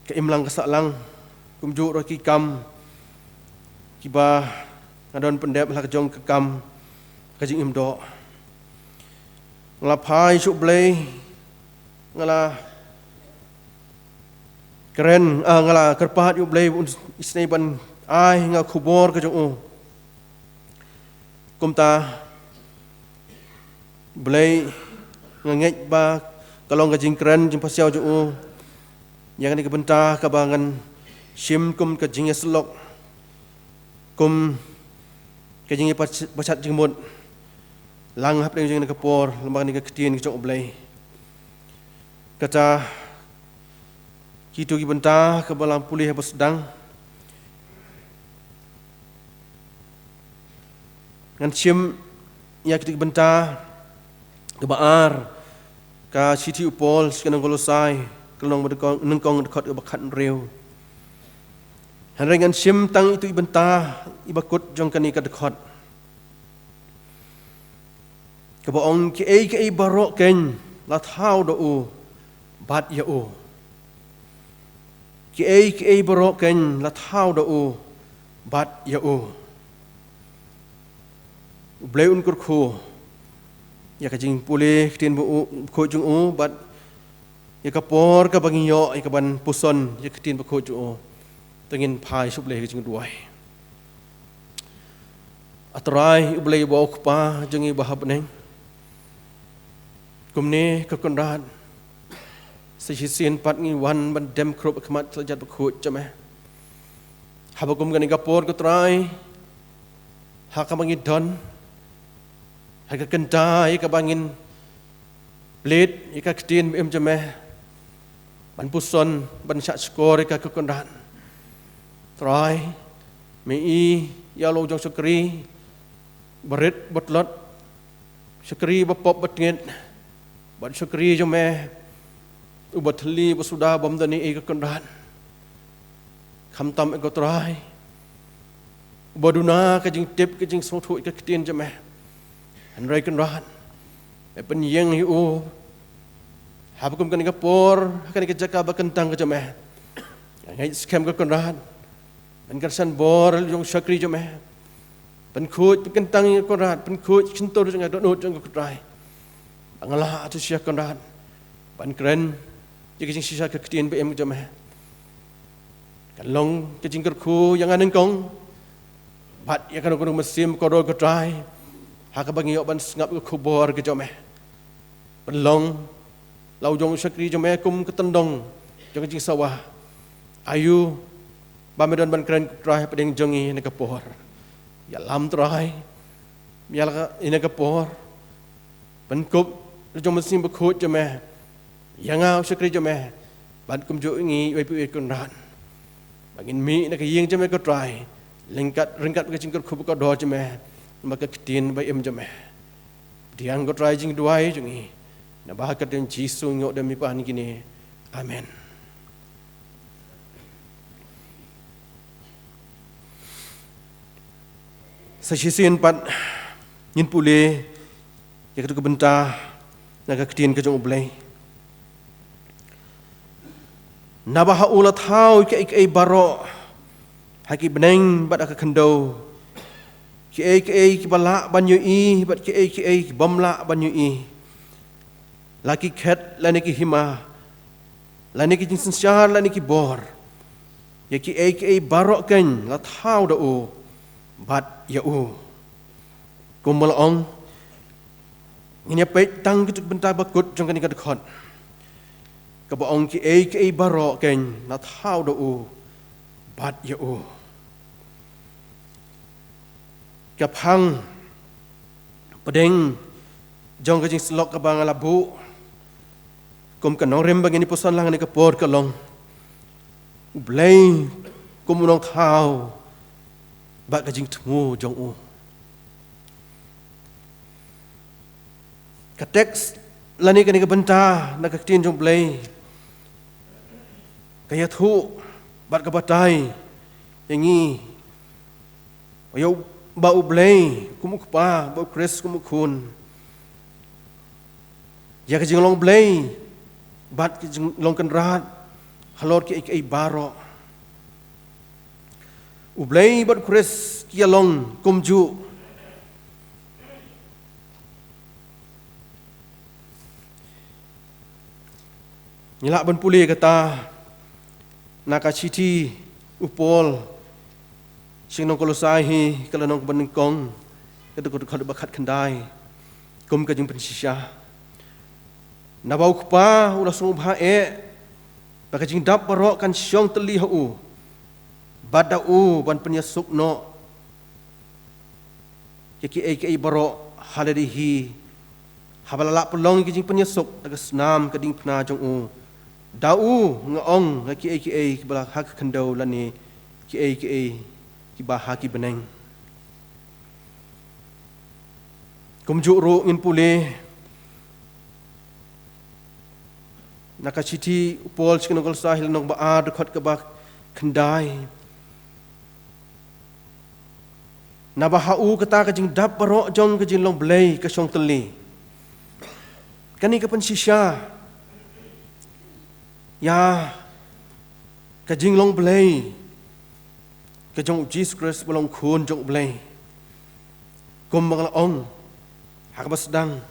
ka imlang ka sahlang, kumjuh ruh ki kam kiba nga don pyndep la ka jong ka kam ka jingim doh. Nga la phai sha U Blei, nga la kren, ah, nga la kyrpad ïa U Blei un isynei ban ai nga khubor ka jong u. Kumta Blei, nga ngeit ba ka long ka jingkren jingpasiaw jong u ïa kane ka bynta kaba ngan shim kum ka jingïasyllok, kum ka jingïapashat jingmut lang hapdeng jong kane ka por, lyngba kane ka ktien ka jong U Blei. Kata kito ki bynta kaba la pule haba sdang. Ngan shim ïa kito ki bynta. Kaba ar, ka shithi u Paul sha ki nong Kolosai, ka lynnong ba nyngkong, nyngkong, dkhot kaba khathynriew. Hynrei ngan shim tang ïa itu i bynta i bakut jong kane ka dkhot, kaba ong, kiei kiei baroh kein la thaw da u bad ïa u. Kiei kiei baroh kein la thaw da u bad ïa u. U Blei un kyrkhu ïa ka jingpule ktien bakhuid jong u bad ïa ka por kaba ngi ïoh ïa kaban puson ïa ka ktien bakhuid jong u. Te ngin phai sha U Blei ha ka jingduwai. A Trai U Blei uba u Kpa jong ngi uba ha bneng, kumne ko Kynrad, sa shisien pat ngi wan ban dem khrup ha khmat ka lajat bakhuid jong me. Haba kum kane ka por ko Trai, ha kaba ngi don, ha ka kynta ïa kaba ngin plie ïa ka ktien ba im jong me, ban puson, ban shah shkor ïa ka ko Kynrad. Trai, me i ïa la u jong shakri barit batlot, shakri bapop batngit, bad shakri jong me uba thylli basuda bym don ei ei ko Kynrad. Khamtam ïa ko Trai, uba duna ka jingtip, ka jingsngewthuh ïa ka ktien jong me. Hynrei Kynrad, me pynïeng ïa u haba kum kane ka por, ha kane ka jaka ba kyntang ka jong me. Nga ngeit skhem ko Kynrad, ban kyrshan bor ïa la u jong shakri jong me. Pynkhuid, pynkyntang ïa ko Kynrad, pynkhuid shyntur jong nga, dohnud jong nga ko Trai. Ba nga lah shisha ko Kynrad ban kren ïa ka jingshisha ka ktien ba im jong me. Kan long ka jingkyrkhu ïa nga nyngkong bad ïa kano kano ka mynsiem kordor ko Trai, ha kaba ngi ïoh ban sngap ïa ka khubor ka jong me. Pynlong la u jong u shakri jong me kum ka tyndong jong ka jingsawa. Aïu ba me don ban kren ko Trai hapdeng jong ngi ha kane ka por. Ïalam Trai, ïa la ka, ha kane ka por. Pynkup la u jong u Mynsiem Bakhuid jong me ïa nga u shakri jong me, bad kumjuh ngi iwei pa iwei ko Kynrad, ba ngin mih na ka ïing jong me ko Trai ryngkat, ryngkat bad ka jingkyrkhu ba kordor jong me, bad ka ktien ba im jong me. Pdiang ko Trai jingduwai jong ngi, naba ha ka kyrteng Jisu ngi ïoh dem, ngi pan kine. Amen. Sa shisien pat ngin pule ïa katu ka bynta na ka ktien ka jong U Blei. Naba ha u la thaw kiei kiei baroh ha ki bneng bad ha ka khyndew, kiei kiei kiba lah ban ïohi bad kiei kiei ki bym lah ban ïohi, la ki khet lane ki hima, lane ki jingsynshar lane ki bor. Ïa kiei kiei baroh kein la thaw da u bad ïa u. Kumba la ong, ngin ïa peit tang katu ka bynta bakut jong kane ka dkhot, kaba ong kiei kiei baroh kein la thaw da u bad ïa u. Ka phang pdeng jong ka jingsyllok kaba nga la buh kum ka nongrim ba ngin ïa puson lang ha kane ka por ka long, U Blei kum u nongthaw bad ka jingthmu jong u. Ka teks lane kane ka bynta na ka ktien jong U Blei ka ïathuh bad ka batai ïa ngi, ïa u, ba U Blei kum u Kpa, ba U Khrist kum u Khun, ïa ka jinglong Blei bad ka jinglong Kynrad halor kiei kiei baroh. U Blei bad U Khrist ki ïalong kumjuh. Ngi lah ban pule kata na ka shithi u Paul sha ki nong Kolosai hi, ka lynnong kaba nyngkong, ka dkhot, ka dkhot ba khatkhyndai, kum ka jingpynshisha. Naba u Kpa u la sngewbha eh ba ka jingdap baroh kan shong tylli ha u, bad da u ban pynïasuk noh ïa kiei kiei baroh ha lade hi, haba la lah pynlong ïa ka jingpynïasuk da ka snam ka diengphna jong u. Da u, nga ong, ha kiei kiei kiba la ha ka khyndew lane kiei kiei kiba ha ki bneng. Kumjuh ruh ngin pule na ka shithi u Paul sha ki nong Kolosai, lynnong ba ar, dkhot kaba khyndai. Naba ha u kata ka jingdap baroh jong ka jinglong Blei ka shong tylli. Kane ka pynshisha ïa ka jinglong Blei ka jong u Jisu Khrist ba long Khun jong u Blei. Kumba nga la ong ha kaba sdang,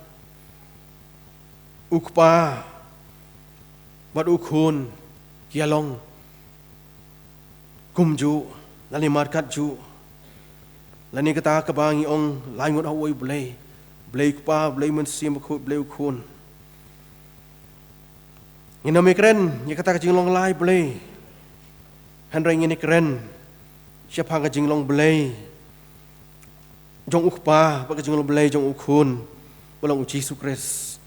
u Kpa bad u Khun ki ïalong kumjuh, lane markatjuh, lane kata kaba ngi ong lai ngut ha uwei u Blei, Blei u Kpa, Blei u Mynsiem Bakhuid, Blei u Khun. Ngin ym ïakren ïa kata ka jinglong lai Blei, hynrei ngin ïakren shaphang ka jinglong Blei jong u Kpa bad ka jinglong Blei jong u Khun ba long u Jisu Khrist,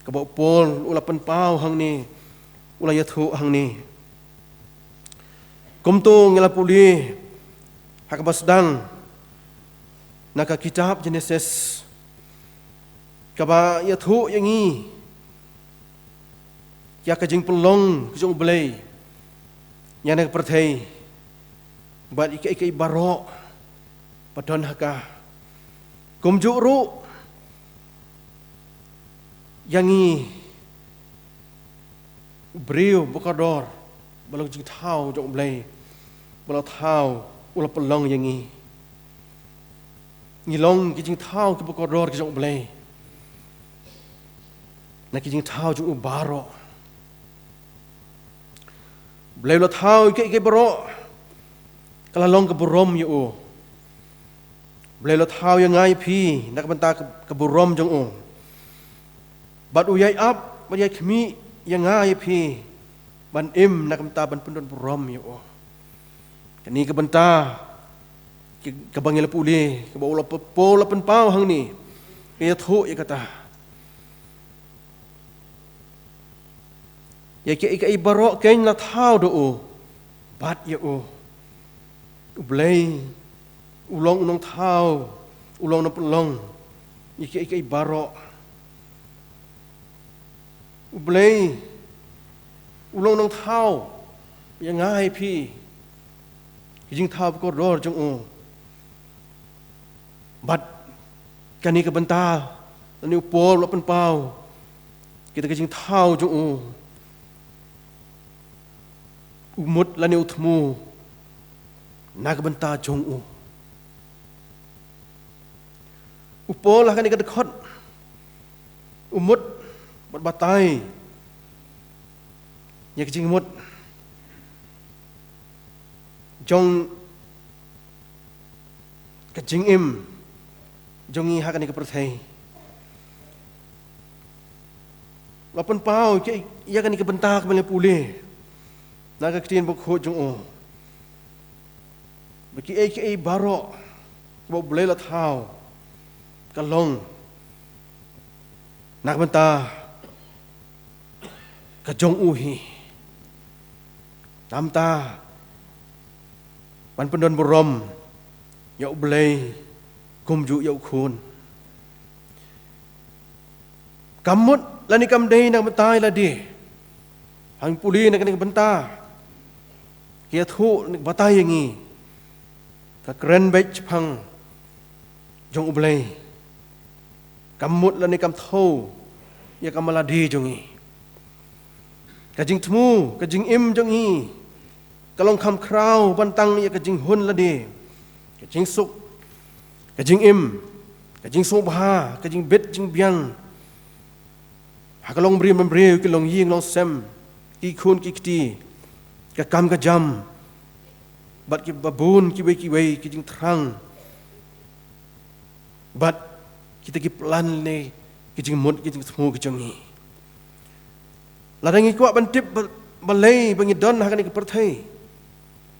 kaba u Paul u la pynpaw hangne, u la ïathuh hangne. Kumto ngi la pule ha kaba sdang na ka kitab Jenesis, kaba ïathuh ïa ngi ïa ka jingpynlong ka jong u Blei ïa kane ka pyrthei bad ïa kiei kiei baroh ba don ha ka. Kumjuh ruh ïa ngi, u briew ba kordor, ba long jingthaw jong u Blei, ba la thaw, u la pynlong ïa ngi. Ngi long ki jingthaw kiba kordor ki jong u Blei na ki jingthaw jong u baroh. Blei u la thaw ïa kiei kiei baroh, ka la long ka burom ïa u. Blei u la thaw ïa nga ïa phi na ka bynta ka, ka burom jong u. Bad u ïai ap bad ïai khmih ïa nga ïa phi ban im na ka bynta ban pyndon burom ïa u. Kane ka bynta ki, kaba ngi la pule, kaba u la pynpaw, la pynpaw hangne, ka ïathuh ïa kata. Ïa kiei kiei baroh keiñ la thaw da u bad ïa u. U Blei u long u nongthaw, u long u nongpynlong ïa kiei kiei baroh. U Blei u long u nongthaw ïa nga ïa phi, ki jingthaw ba kordor jong u. Bad kane ka bynta lane u Paul u la pynpaw kita ki jingthaw jong u, u mut lane u thmu na ka bynta jong u. U Paul ha kane ka dkhot u mut bad batai ïa ka jingmut jong ka jingim jong ngi ha kane ka pyrthei. La pynpaw ïa kane ka bynta kaba ngi la pule na ka ktien bakhuid jong u, ba kiei kiei baroh ba U Blei u la thaw ka long na ka bynta ka jong u hi. Namar ban pyndon burom ïa U Blei kumjuh ïa U Khun. Kam mut lane kam dei na ka bynta ïa lade. Haba ngi pule na kane ka bynta ka ïathuh, na ka batai ïa ngi, ka kren beit shaphang jong U Blei. Kam mut lane kam thew ïa ka man lade jong ngi. Ka jingthmu, ka jingim jong ngi ka long kham khraw ban tang ïa ka jinghun lade, ka jingsuk, ka jingim, ka jingsngewbha, ka jingbit jingbiang ha ka longbriew bynriew, ki longïing longsem, ki khun ki kti, ka kam ka jam, bad kiba bun kiwei kiwei ki jingthrang, bad kita ki plan ne ki jingmut ki jingthmu ki jong ngi. Lada ngi kwah ban tip ba, balei ba ngi don ha kane ka pyrthei,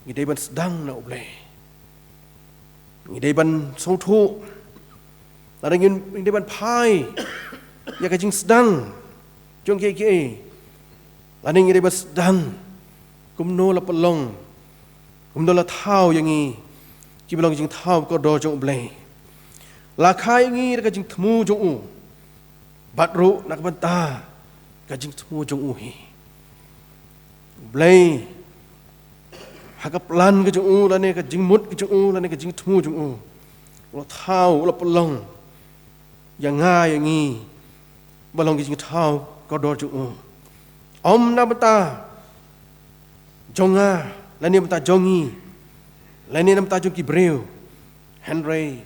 ngi dei ban sdang na U Blei. Ngi dei ban sngewthuh. Lada ngi, ngi dei ban phai ïa ka jingsdang jong kiei kiei, lane ngi dei ban sdang kumno la pynlong, kumno la thaw ïa ngi kiba long jingthaw kordor jong U Blei. La kha ïa ngi da ka jingthmu jong u, bad ruh na ka bynta ka jingthmu jong u hi. U Blei ha ka plan ka jong u, lane ka jingmut ka jong u, lane ka jingthmu jong u, la thaw, la pynlong ïa nga ïa ngi ba long ki jingthaw kordor jong u. Ym na bynta jong nga, lane bynta jong ngi, lane na bynta jong ki briew, hynrei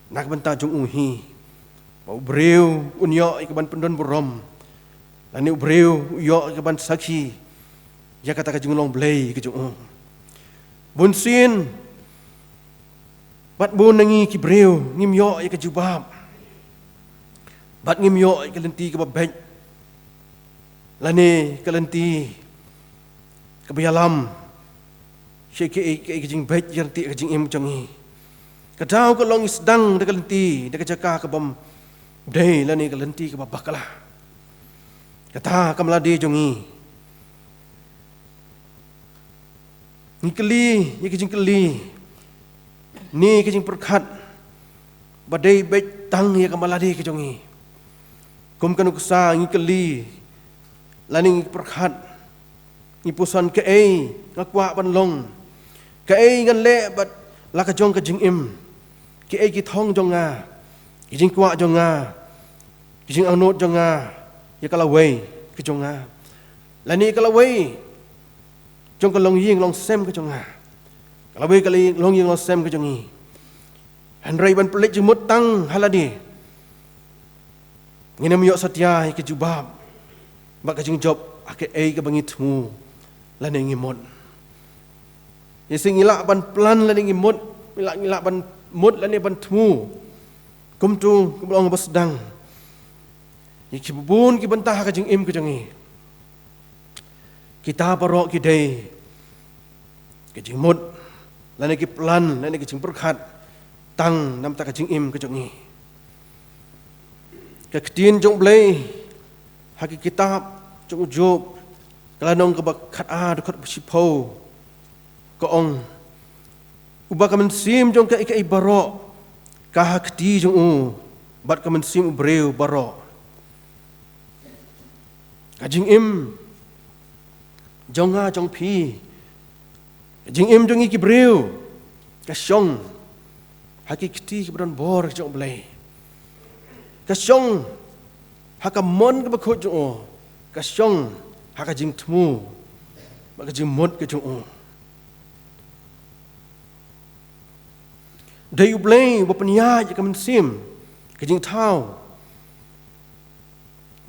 na ka bynta jong u hi. Ba u briew un ïoh ïa ka ban pyndon burom, lane u briew u ïoh ïa ka ban sakhi ïa kata ka jinglong Blei ka jong u. Bun sien bad bun na ngi ki briew ngim ïoh ïa ka jubab, bad ngim ïoh ïa ka lynti kaba beit, lane ka lynti kaba ïalam sha kaei kaei ka jingbeit ïa lynti ka jingim jong ngi. Ka daw ka long ngi sdang da ka lynti, da ka jaka ka bym dei, lane ka lynti kaba bakla. Kata kam la dei jong ngi. Ngi kylli ïa ka jingkylli ne ka jingpyrkhat ba dei beit tang ïa ka malade ka jong ngi. Kum ka nuksa ngi kylli lane ngi pyrkhat, ngi puson, kaei nga kwah ban long, kaei ngan leh bad la ka jong ka jingim, kaei ki thong jong nga, ki jingkwah jong nga, ki jingangnud jong nga ïa ka lawei ka jong nga, lane ka lawei jong ka longïing longsem ka jong nga, ka lawei ka longïing longsem ka jong ngi. Hynrei ban pynleit jingmut tang ha lade, ngin ym ïoh satia ïa ka jubab bad ka jingjop ha kaei kaba ngi thmu lane ngi mut. Ïa shi ngi lah ban plan lane ngi mut, ngi lah, ngi lah ban mut lane ban thmu. Kumto kumba ong ba sdang, ïa ki bun ki bynta ha ka jingim ka jong ngi. Kita baroh ki dei ki jingmut lane ki plan lane ki jingpyrkhat tang namar ka jingim ka jong ngi. Ka ktien jong U Blei ha ka kitab jong u Job, ka lynnong kaba khat ar, dkhot ba shiphew, ka ong, uba ka mynsiem jong kaei kaei baroh ka ha kti jong u, bad ka mynsiem u briew baroh. Ka jingim jong nga jong phi, ka jingim jong ngi ki briew, ka shong ha ki kti kiba don bor jong U Blei. Ka shong ha ka mon kaba khuid jong u, ka shong ha ka jingthmu bad ka jingmut ka jong u. Dei U Blei uba pynïaid ïa ka mynsiem, ka jingthaw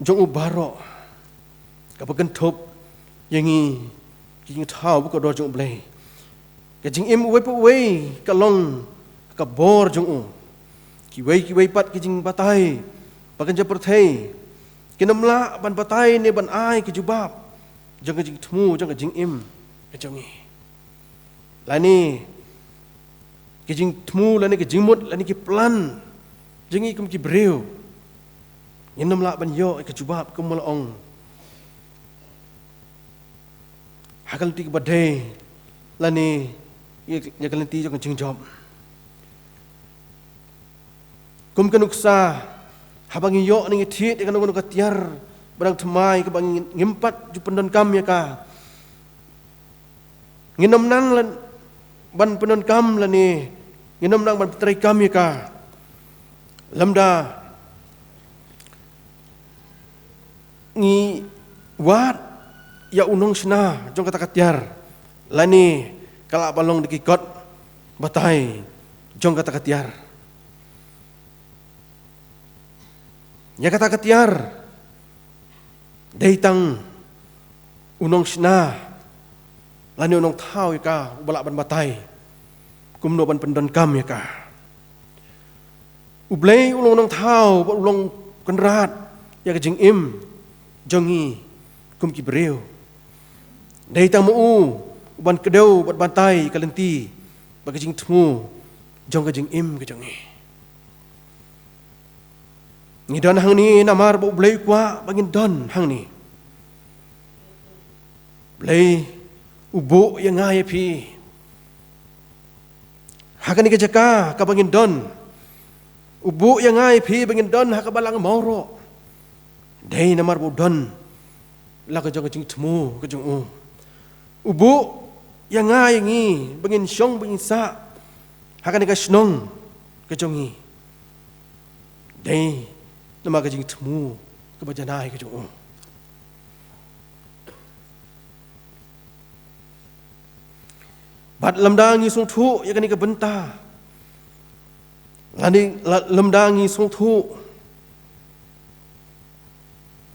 jong u baroh, kaba kynthup ïa ngi ki jingthaw ba kordor jong U Blei. Ka jingim uwei pa uwei ka long ha ka bor jong u. Kiwei kiwei pat ki jingbatai ba kynja pyrthei kin ym lah ban batai ne ban ai ka jubab jong ka jingthmu jong ka jingim ka jong ngi, lane ki jingthmu lane ki jingmut lane ki plan jong ngi kum ki briew. Ngin ym lah ban ïoh ïa ka jubab kumba la ong ha ka lynti kaba dei lane ïa, ïa ka lynti jong ka jingjop. Kum ka nuksa, haba ngi ïoh ne ngi thied ïa kano kano ka tiar ba dang thymmai kaba ngi, ngim pat ju pyndonkam ïa ka, ngin ym nang lane ban pyndonkam lane ngin ym nang ban pyntreikam ïa ka, lymda ngi wad ïa u nongshna jong kata ka tiar, lane ka lah ban long da ki kot batai jong kata ka tiar. Ïa kata ka tiar dei tang u nongshna lane u nongthaw ïa ka uba lah ban batai kumno ban pyndonkam ïa ka. U Blei u long u nongthaw bad u long u kynrad ïa ka jingim jong ngi kum ki briew. Dei tang ma u uban kdew bad batai ka lynti bad ka jingthmu jong ka jingim ka jong ngi. Ngi don hangne namar ba U Blei u kwah ba ngin don hangne. Blei u buh ïa nga ïa phi ha kane ka jaka kaba ngin don. U buh ïa nga ïa phi ba ngin don ha kaba lang mawroh. Dei namar ba u don la ka jong ka jingthmu ka jong u. U buh ïa nga ïa ngi ba ngin shong ba ngin sah ha kane ka shnong ka jong ngi. Dei namar ka jingthmu kaba janai ka jong u. Bad lymda ngi sngewthuh ïa kane ka bynta, lane la-, lymda ngi sngewthuh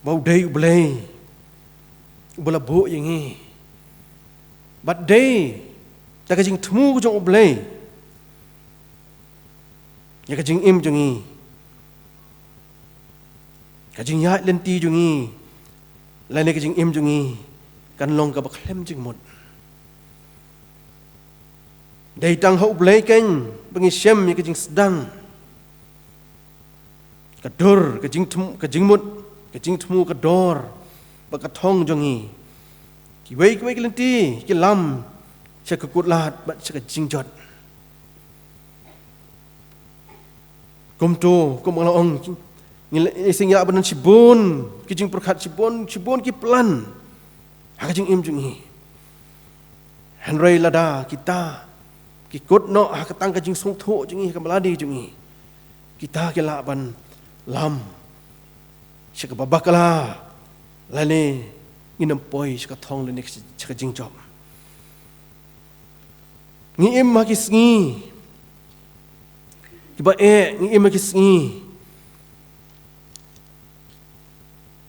ba u dei U Blei uba la buh ïa ngi, bad dei da ka jingthmu ka jong U Blei ïa ka jingim jong ngi, ka jingïaid lynti jong ngi, lane ka jingim jong ngi kan long kaba khlem jingmut. Dei tang ha U Blei keiñ ba ngi shem ïa ka jingsdang, ka dur, ka jingthmu, ka jingmut, ka jingthmu, ka dor bad ka thong jong ngi. Kiwei kiwei ki lynti ki lam sha ka kutlad bad sha ka jingjot. Kumto, kum ba nga la ong, ngi la, ngi sngewthuh ba don shibun ki jingpyrkhat, shibun, shibun ki plan ha ka jingim jong ngi. Hynrei lada kita ki kut noh ha ka tang ka jingsngewthuh jong ngi, ha ka malade jong ngi, kita ki lah ban lam sha kaba bakla, lane ngin ym poi sha ka thong lane sha ka jingjop. Ngi im ha ki sngi kiba eh, ngi im ha ki sngi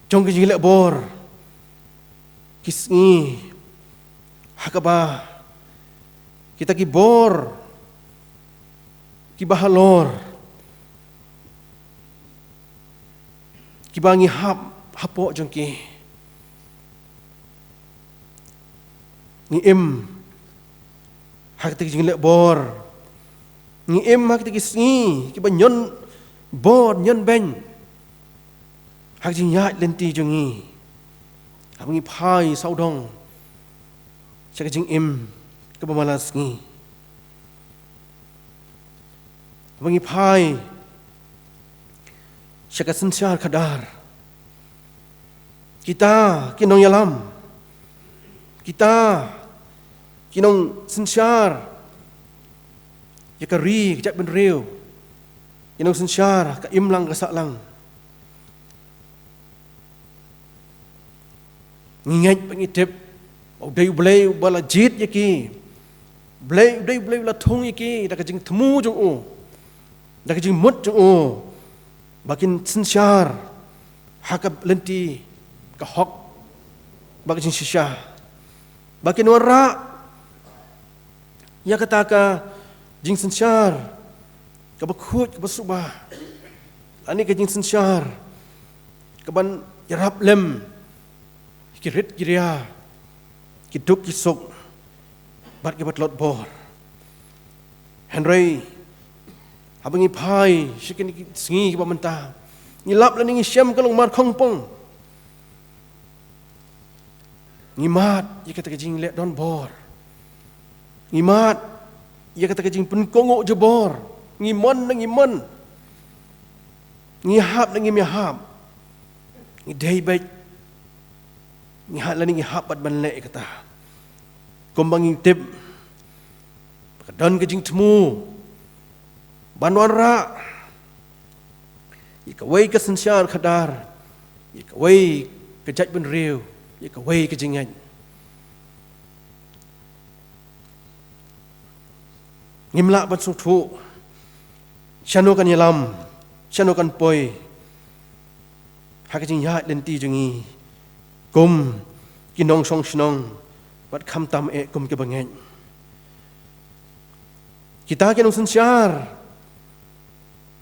jong ka jingleh bor, ki sngi ha kaba kita ki bor kiba halor, kiba ngi hap hapoh jong ki. Ngi im ha kita ki jingleh bor, ngi im ha kita ki sngi kiba ñion bor ñion beiñ ha ka jingïaid lynti jong ngi, haba ngi phai sawdong sha ka jingim kaba man la sngi. Haba ngi phai sha ka synshar khadar, kita ki nongïalam, kita ki nongsynshar ïa ka ri, ka jaitbynriew, ki nongsynshar ka imlang ka sahlang. Ngi ngeit bad ngi tip ba u dei U Blei uba la jied ïa ki. Blei, u dei U Blei uba la thung ïa ki da ka jingthmu jong u, da ka jingmut jong u, ba kin synshar ha ka lynti ka hok bad ka jingshisha, ba kin wanrah ïa kata ka jingsynshar kaba khuid kaba suba, lane ka jingsynshar kaban ïarap lem ki rit ki ria, ki duk ki suk bad kiba tlot bor. Hynrei haba ngi phai sha kine ki sngi kiba mynta, ngi lap lane ngi shem ka longmar khongpong. Ngi mad ïa kata ka jingleh don bor. Ngi mad ïa kata ka jingpynkohnguh jubor. Ngi mon ne ngim mon, ngi hap ne ngim ïahap, ngi dei beit, ngi hap lane ngi hap bad ban leh ïa kata. Kumba ngi tip ba ka don ka jingthmu ban wanrah ïa kawei ka synshar khadar, ïa kawei ka jaitbynriew, ïa kawei ka jingngeit. Ngim lah ban sngewthuh shano kan ïalam, shano kan poi ha ka jingïaid lynti jong ngi kum ki nongshong shnong bad khamtam eh kum kiba ngeit. Kita ki nongsynshar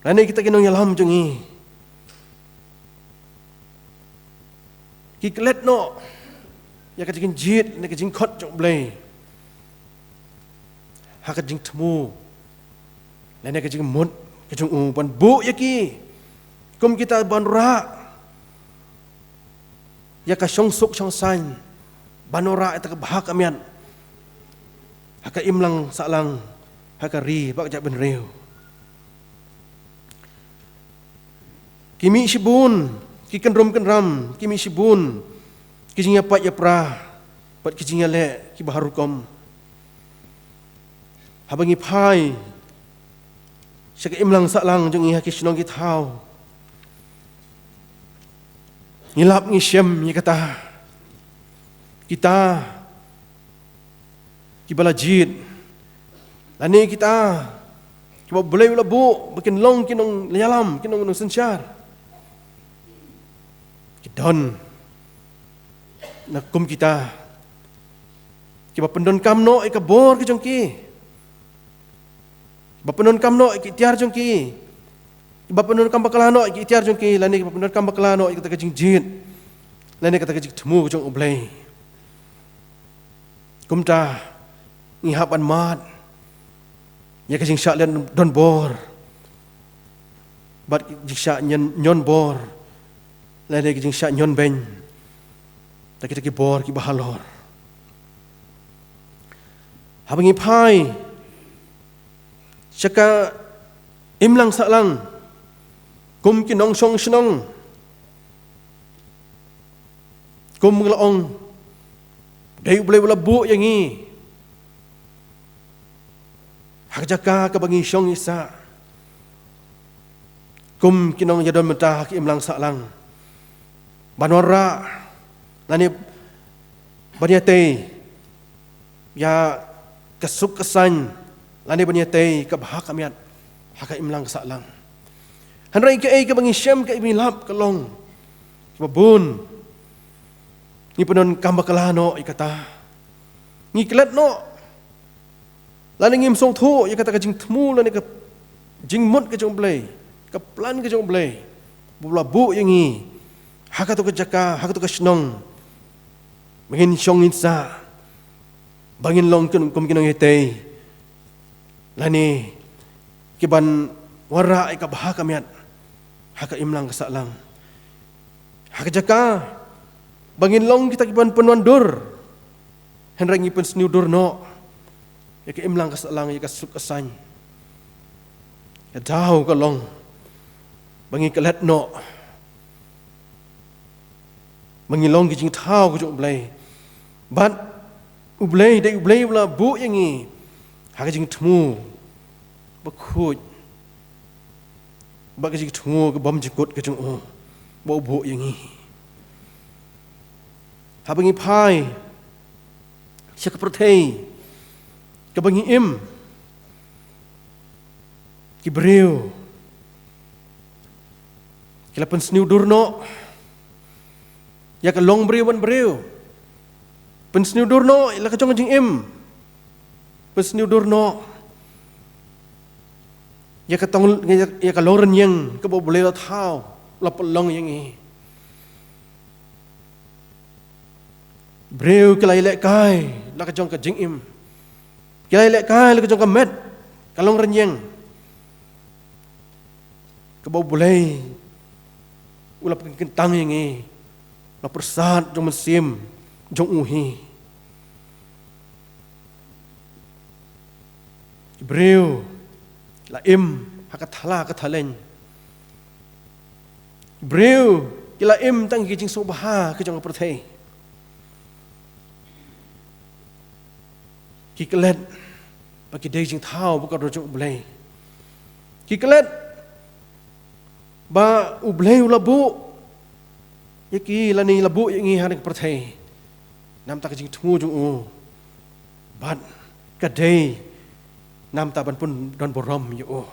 lane kita ki nongïalam jong ngi ki klet noh ïa ka jingjied ne ka jingkhot jong U Blei ha ka jingthmu lane ka jingmut ka jong u ban buh ïa ki kum kita ban wanrah ïa ka shongsuk shongsaiñ, ban wanrah ïa kata ka bha ka miat ha ka imlang sahlang, ha ka ri bad ka jaitbynriew. Ki mih shibun ki kynrum kynram, ki mih shibun ki jingïapait ïapra bad ki jingïaleh kiba har rukom. Haba ngi phai sha ka imlang sahlang jong ngi ha ki shnong ki thaw. Ngi lap ngi shem ïa kata. Kita kiba la jied, lane kita kiba U Blei u la buh ba kin long ki nongïalam, ki nong, nongsynshar, ki don na kum kita kiba pyndonkam noh ïa ka bor ka jong ki, ba pyndonkam noh ïa ki tiar jong ki, ba pyndonkam bakla noh ïa ki tiar jong ki, lane ba pyndonkam bakla noh ïa kata ka jingjied, lane kata ka jingthmu ka jong U Blei. Kumta ngi hap ban mad ïa ka jingshah leh don bor bad ka jingshah ñion, ñion bor, lane ka jingshah ñion beiñ da kita ki bor kiba halor. Haba ngi phai sha ka imlang sahlang kum ki nongshong shnong, kum nga la ong, dei U Blei u la buh ïa ngi ha ka jaka kaba ngi shong ngi sah kum ki nongïadon bynta ha ka imlang sahlang, ban wanrah lane ban ïatei ïa ka suk ka saiñ, lane ban ïatei ka bha ka miat ha ka imlang ka sahlang. Hynrei kaei kaba ngi shem, kaei ba ngi lap ka long, kiba bun ngi pyndonkam bakla noh ïa kata. Ngi klet noh, lane ngim sngewthuh ïa kata ka jingthmu lane ka jingmut ka jong U Blei, ka plan ka jong U Blei ba u la buh ïa ngi ha kato ka jaka, ha kato ka shnong, ba ngin shong ngin sah, ba ngin long kum, kum ki nongïatei, lane ki ban wanrah ïa ka bha ka miat ha ka imlang ka sahlang, ha ka jaka ba ngin long kita ki ban pynwandur, hynrei ngi pynsniew dur noh ïa ka imlang ka sahlang, ïa ka suk ka saiñ. Ka daw ka long ba ngi klet noh ba ngi long ki jingthaw ka jong U Blei. Bad U Blei, dei U Blei u la buh ïa ngi ha ka jingthmu bakhuid, bad ka jingthmu ka bymjukut ka jong u ba u buh ïa ngi. Haba ngi phai sha ka pyrthei kaba ngi im, ki briew ki la pynsniew dur noh ïa ka long briew ban briew, pynsniew dur noh ïa la ka jong ka jingim, pynsniew dur noh ïa ka tong, ïa, ïa ka long rynïeng kaba U Blei u la thaw, u la pynlong ïa ngi. Briew ki la ïalehkai la ka jong ka jingim, ki la ïalehkai la ka jong ka met, ka long rynïeng kaba U Blei u la pynkyntang ïa ngi na pyrsad jong u Mynsiem jong u hi. Ki briew ki la im ha ka thala ka thaleng. Ki briew ki la im tang ki jingsngewbha ka jong ka pyrthei. Ki klet ba ki dei jingthaw bad ka dur jong U Blei. Ki klet ba U Blei u la buh ïa ki lane la buh ïa ngi ha kane ka pyrthei namar ka jingthmu jong u, bad ka dei namar ban pyndonburom ïa u.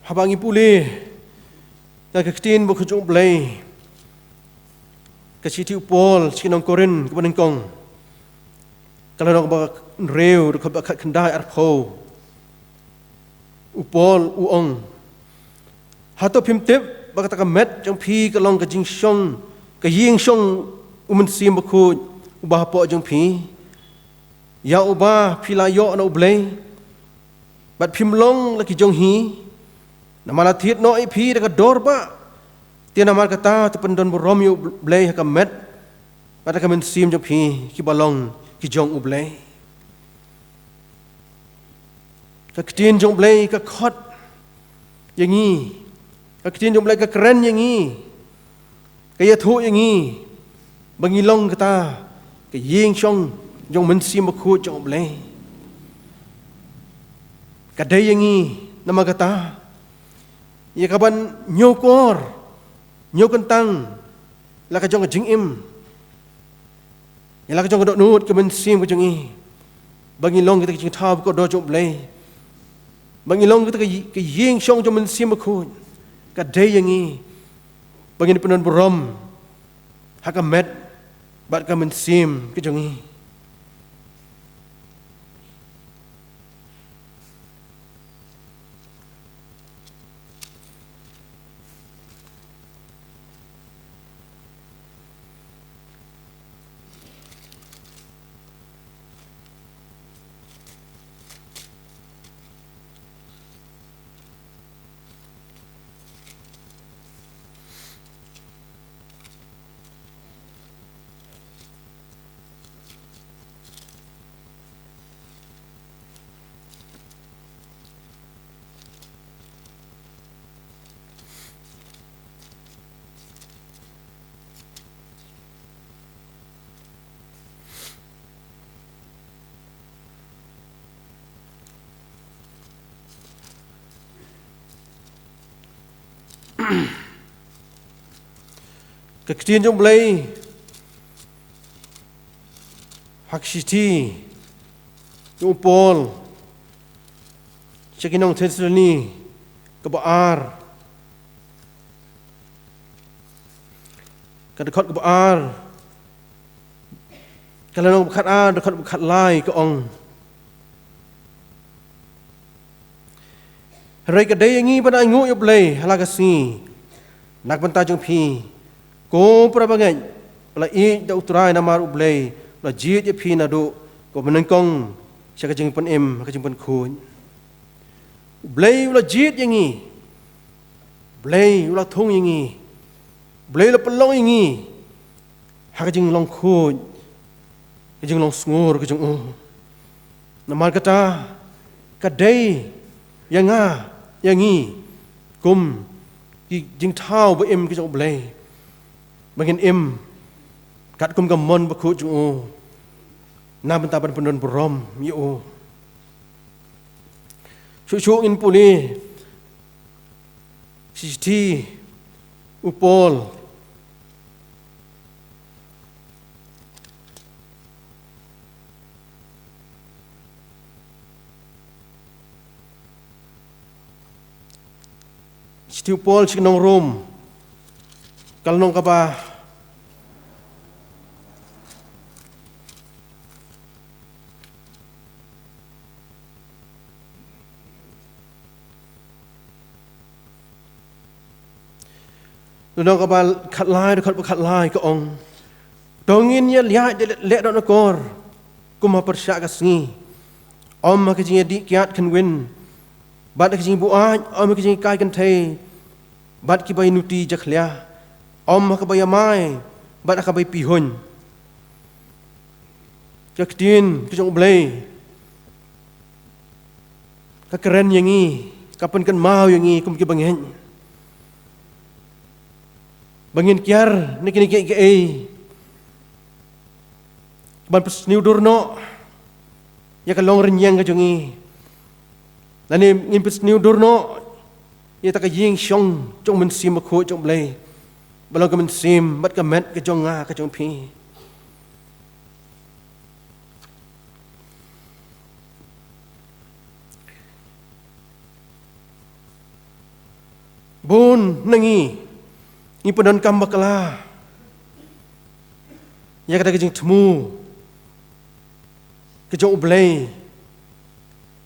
Haba ngi pule na ka ktien bakhuid jong U Blei, ka shithi u Paul sha ki nong Korinth kaba nyngkong, ka lynnong kaba hynriew, dkhot ba khatkhyndai arphew, u Paul u ong: Hato phim tip ba kata ka met jong phi ka long ka jingshong, ka ïing shong u Mynsiem Bakhuid uba hapoh jong phi, ïa uba phi la ïoh na U Blei, bad phim long la ki jong hi? Namar la thied noh ïa phi da ka dor bah. Te namar kata, to pyndonburom ïa U Blei ha ka met bad ha ka mynsiem jong phi, kiba long ki jong U Blei. Ka ktien jong U Blei ka khot ïa ngi. Ka ktien jong U Blei ka kren ïa ngi. Ka ïathuh ïa ngi ba ngi long kata ka ïing shong jong U Mynsiem Bakhuid jong U Blei. Ka dei ïa ngi namar kata ïa ka ban ñiewkor, ñiewkyntang la ka jong ka jingim, ïa la ka jong ka dohnud ka mynsiem ka jong ngi, ba ngi long kita ka jingthaw bakordor jong U Blei, ba ngi long kita ka ï-, ka ïing shong jong U Mynsiem Bakhuid. Ka dei ïa ngi ba ngin pyndonburom ha ka met bad ka mynsiem ka jong ngi. Ka ktien jong U Blei ha ka shithi jong u Paul sha ki nong Thessaloni kaba ar, ka dkhot kaba ar, ka lynnong ba khatar, dkhot ba khatlai ka ong: Hynrei ka dei ïa ngi ban ainguh ïa U Blei ha la ka sngi na ka bynta jong phi, ko para bangeit ba la ïeit da U Trai, namar U Blei u la jied ïa phi naduh kaba nyngkong sha ka jingpynim, ka jingpynkhuid. U Blei u la jied ïa ngi. U Blei u la thung ïa ngi. U Blei u la pynlong ïa ngi ha ka jinglong khuid, ka jinglong sngur ka jong u. Namar kata ka dei ïa nga, ïa ngi kum ki jingthaw ba im ka jong U Blei, ba ngin im katkum ka mon bakhuid jong u na bynta ban pyndonburom ïa u. Shuh shuh ngin pule shithi u Paul, shithi u Paul sha ki nong Rom, ka lynnong kaba Lynnong kaba khatlai, dkhot ba khatlai ka ong: To ngin ïa leh, leh dohnud akor kum ha pyrshah ka sngi, ym ha ka jingïadih kiad khynwin, bad ha ka jingbuaid, ym ha ka jinghikai kynthei bad kiba ïanuti jakhlia, ym ha kaba ïamai bad ha kaba ïapihuiñ. Ka ktien ka jong U Blei ka kren ïa ngi, ka pynkynmaw ïa ngi kum ki bangeit ba ngin kiar na kine kiei kiei ban pynsniew dur noh ïa ka longrynïeng ka jong ngi, lane ngin pynsniew dur noh ïa kata ka ïing shong jong U Mynsiem Bakhuid jong U Blei, ba long ka mynsiem bad ka met ka jong nga, ka jong phi. Bun na ngi ngi pyndonkam bakla ïa kata ka jingthmu ka jong U Blei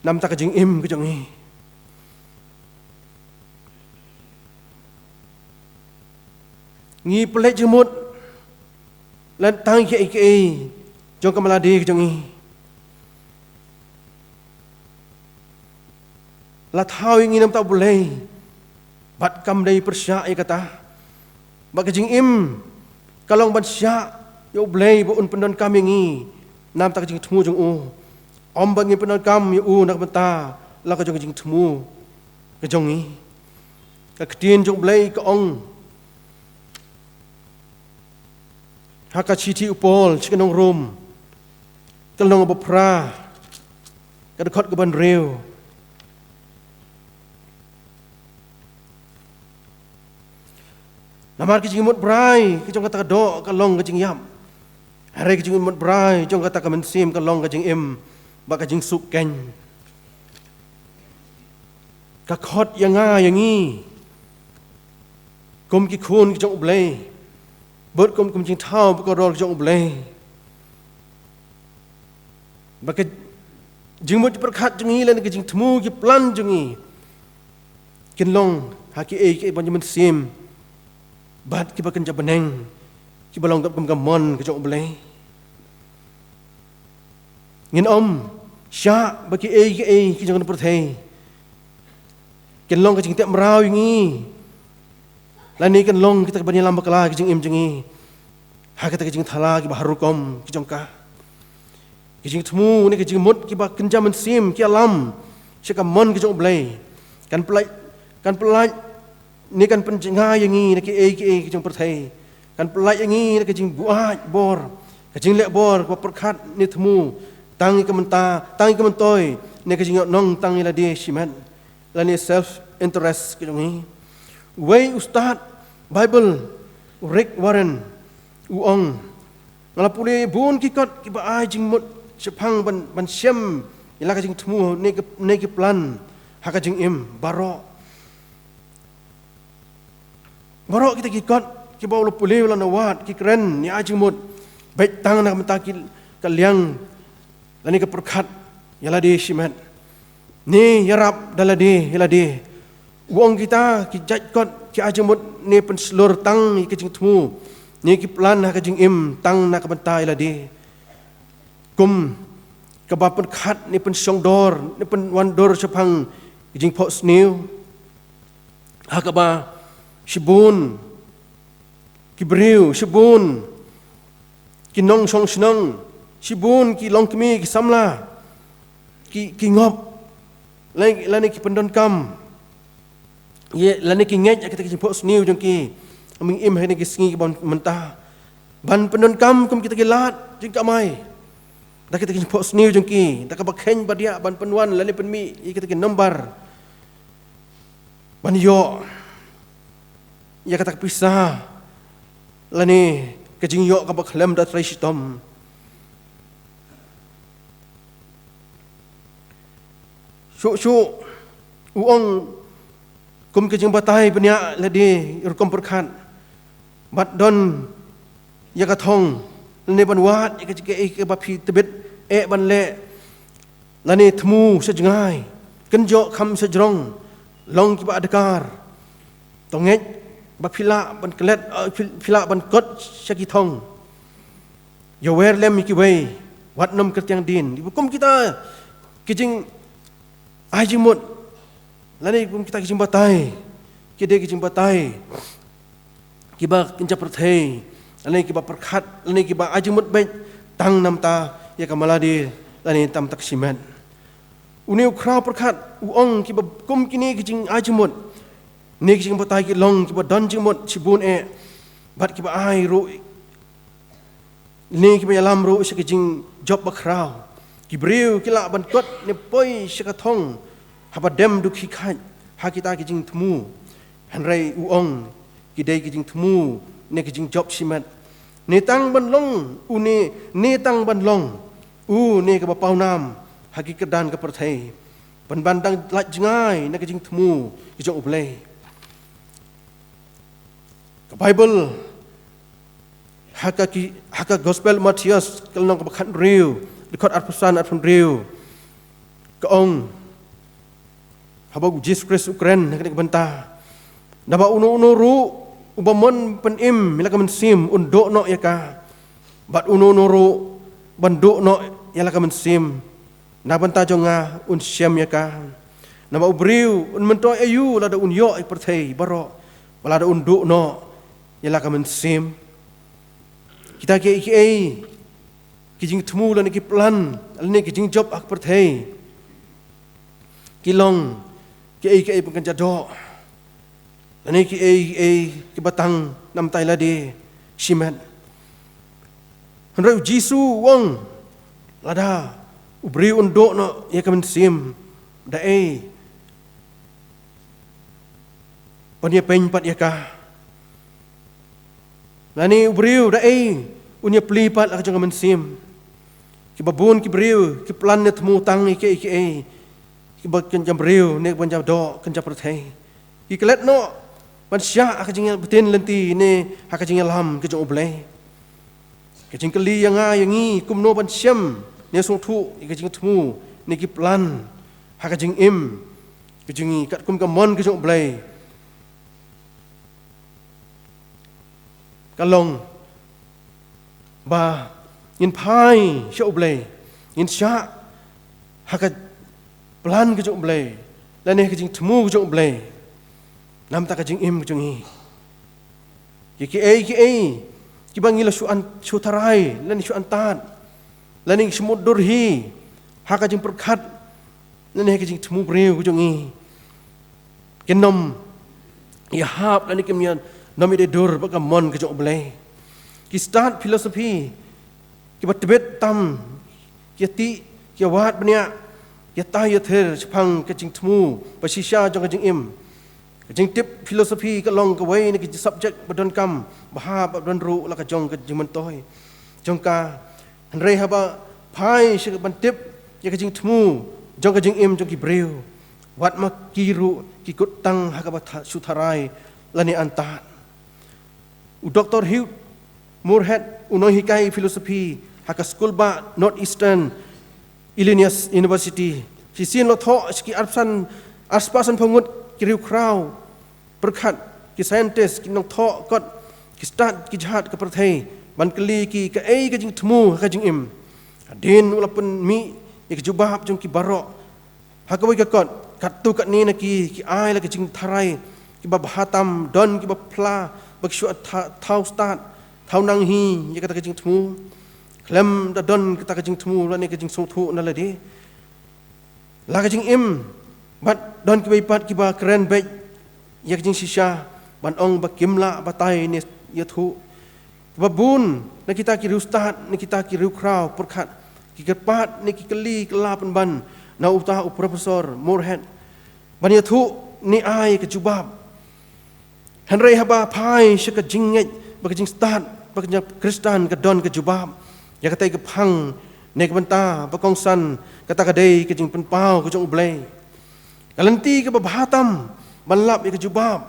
na bynta ka jingim ka jong ngi. Ngi pynleit jingmut lane tang kiei kiei jong ka mala de ka jong ngi. La thaw ïa ngi na bynta U Blei, bad kam dei pyrshah ïa kata. Bad ka jingim ka long ban shah ïa U Blei ba un pyndonkam ïa ngi na bynta ka jingthmu jong u, ym ba ngin pyndonkam ïa u na ka bynta la ka jong ka jingthmu ka jong ngi. Ka ktien jong U Blei ka ong ha ka shithi u Paul sha ki nong Rom, ka lynnong ba phra, ka dkhot kaba hynriew. Namar ka jingmut brai ka jong kata ka doh ka long ka jingïap, hynrei ka jingmut brai jong kata ka mynsiem ka long ka jingim bad ka jingsuk keiñ. Ka khot ïa nga ïa ngi kum ki khun ki jong U Blei, bad kum, kum jingthaw bad ka rol ki jong U Blei, ba ka jingmut jingpyrkhat jong ngi lane ka jingthmu ki plan jong ngi kin long ha kiei kiei ban jingmynsiem bad kiba kynja bneng, kiba long kum ka mon ka jong U Blei. Ngin ym shah ba kiei kiei ki jong ka pyrthei kin long ka jingtep mraw ïa ngi, lane kin long kita kiban ïalam bakla ki jingim jong ngi ha kita ki jingthala kiba har rukom ki jong ka. Ki jingthmu ne ki jingmut kiba kynja mynsiem ki ïalam sha ka mon ka jong U Blei kan pyllait, kan pyllait ne kan pynjngai ïa ngi na kiei kiei ki jong pyrthei. Kan pyllait ïa ngi na ka jingbuaid bor, ka jingleh bor kaba pyrkhat ne thmu tang ïa ka mynta, tang ïa ka myntoi, ne ka jingïohnong tang ïa lade shimet, lane self interest ka jong ngi. Uwei u stad Bible, u Rick Warren, u ong, nga la pule bun ki kot kiba ai jingmut shaphang ban, ban shem ïa la ka jingthmu ne ki, ne ki plan ha ka jingim baroh. Baroh kita ki kot kiba u la pule u la na wad ki kren ïa ai jingmut beit tang na ka bynta ki, ka liang lane ka pyrkhat ïa lade shimet, ne ïarap da lade ïa lade. U ong kita ki jait kot ki ai jingmut ne pynshlur tang ïa ka jingthmu ne ki plan ha ka jingim tang na ka bynta ïa lade, kum kaba pynkhot ne pynshongdor ne pynwandur shaphang ka jingphohsniew, ha kaba shibun ki briew, shibun ki nongshong shnong, shibun ki longkmie, ki samla, ki, ki ngop lane, lane ki pyndonkam ïa, lane ki ngeit ïa kita ki jingphohsniew jong ki, mynta ha kine ki sngi kiba mynta, ban pyndonkam kum kita ki lad jingkamai da kita ki jingphohsniew jong ki, da kaba kheiñ ba diah ban pynwan lane pynmih ïa kita ki nombar ban ïoh ïa kata ka pisa lane ka jingïoh kaba khlem da trei shitom. Shuh shuh u ong, kum ka jingbatai bniah lade rukom pyrkhat, bad don ïa ka thong lane ban wad ïa ka jingeh kaba phi tbit eh ban leh lane thmu sha jngai, kynjoh kham sha jrong, long kiba adkar. To ngeit ba phi lah ban klet, eh, phi, phi lah ban kot sha ki thong. Ïawer lem ïa kiwei, wat nym kyrtiang dien. Kum kita ki jingai jingmut lane kum kita ki jingbatai, ki dei ki jingbatai kiba kynja pyrthei, lane kiba pyrkhat, lane kiba ai jingmut beit tang namta ïa ka mala de lane tang namta ka shimet. Une u khraw pyrkhat u ong, kiba kum kine ki jingai jingmut ne ki jingbatai ki long kiba don jingmut shibun eh, bad kiba ai ruh ne kiba ïalam ruh sha ki jingjop bakhraw. Ki briew ki lah ban kot ne poi sha ka thong haba dem dukhi khait ha kita ki jingthmu. Hynrei u ong, ki dei ki jingthmu ne ki jingjop shimet, ne tang ban long une, ne tang ban long une kaba pawnam ha ki kyrdan ka pyrthei, ban, ban dang lait jngai na ki jingthmu ki jong U Blei. Ka Baibl ha ka ki, ha ka Gospel Mathaios, ka lynnong kaba khathynriew, dkhot arphew san, arphew hynriew, ka ong, haba u Jisu Khrist u kren ha kane ka bynta, naba uno uno ruh uba mon pynim ïa la ka mynsiem un duh noh ïa ka, bad uno uno ruh ban duh noh ïa la ka mynsiem na ka bynta jong nga un shem ïa ka. Naba u briew un myntoi aïu lada un ïoh ïa ka pyrthei baroh, bad lada un duh noh ïa la ka mynsiem? Kita kiei kiei ki jingthmu lane ki plan lane ki jingjop ha ka pyrthei, ki long kiei kiei ba kan jia doh, lane kiei kiei kiba tang namar ba ym dei shimet. Hynrei u Jisu u ong, lada u briew un duh noh ïa ka mynsiem, da ei ban ïa pynpat ïa ka? Lane u briew da ei un ïa plie pat la ka jong ka mynsiem? Kiba bun ki briew ki plan ne thmu tang ïa kiei kiei kiba kan jia briew ne ban jia doh, kan jia pyrthei. Ki klet noh ban shah ha ka jingïabtin lynti ne ha ka jingïalam ka jong U Blei. Ka jingkylli ïa nga ïa ngi kumno ban shem ne sngewthuh ïa ka jingthmu ne ki plan ha ka jingim ka jong ngi katkum ka mon ka jong U Blei, ka long ba ngin phai sha U Blei, ngin shah ha ka plan ka jong U Blei lane ka jingthmu ka jong U Blei namar ka jingim ka jong ngi. Ki, kiei kiei kiba ngi la shu an, shu tharai lane shu antad lane shu mutdur hi ha ka jingpyrkhat lane ka jingthmu briew ka jong ngi, kin ym ïahap lane kim ïa, ym ïadei dur bad ka mon ka jong U Blei. Ki stad philosophy kiba tbit tam, ki ïatih, ki ïawad bniah, ki ïatai ïathir shaphang ka jingthmu ba shisha jong ka jingim. Ka jingtip philosophy ka long kawei na ki subject ba donkam bha bad ba don ruh la ka jong ka jingmyntoi jong ka. Hynrei haba phai sha ka ban tip ïa ka jingthmu jong ka jingim jong ki briew, wat ma ki ruh ki kut tang ha kaba tha-, shu tharai lane antad. U Doktor Hugh Moorhead, u nonghikai philosophy ha ka skul ba Northeastern Illinois University, shisien la thoh sha ki arphew san, arspah sanphew ngut ki riewkhraw pyrkhat, ki scientist, ki nongthoh kot, ki stad, ki jhad ka pyrthei ban kylli ki kaei ka jingthmu ha ka jingim. Hadien u la pynmih ïa ka jubab jong ki baroh ha kawei ka kot, katto katne na ki ki ai la ka jingtharai kiba bha tam, don kiba phla ba ki shu tha-, thaw stad, thaw nang hi ïa kata ka jingthmu. Khlem da don kata ka jingthmu lane ka jingsngewthuh na lade, la ka jingim, bad don kiwei pat kiba kren beit ïa ka jingshisha ban ong ba kim lah batai ne ïathuh. Ba bun na kita ki riewstad, na kita ki riewkhraw pyrkhat, ki kyrpad ne ki kylli kylla pynban na uta u Professor Moorhead ban ïathuh ne ai ka jubab. Hynrei haba phai sha ka jingngeit bad ka jingstad bad ka jingïakhun Khristan, ka don ka jubab ïa katai ka phang ne ka bynta ba kongsan, kata ka dei ka jingpynpaw ka jong U Blei. Ka lynti kaba bha tam ban lap ïa ka jubab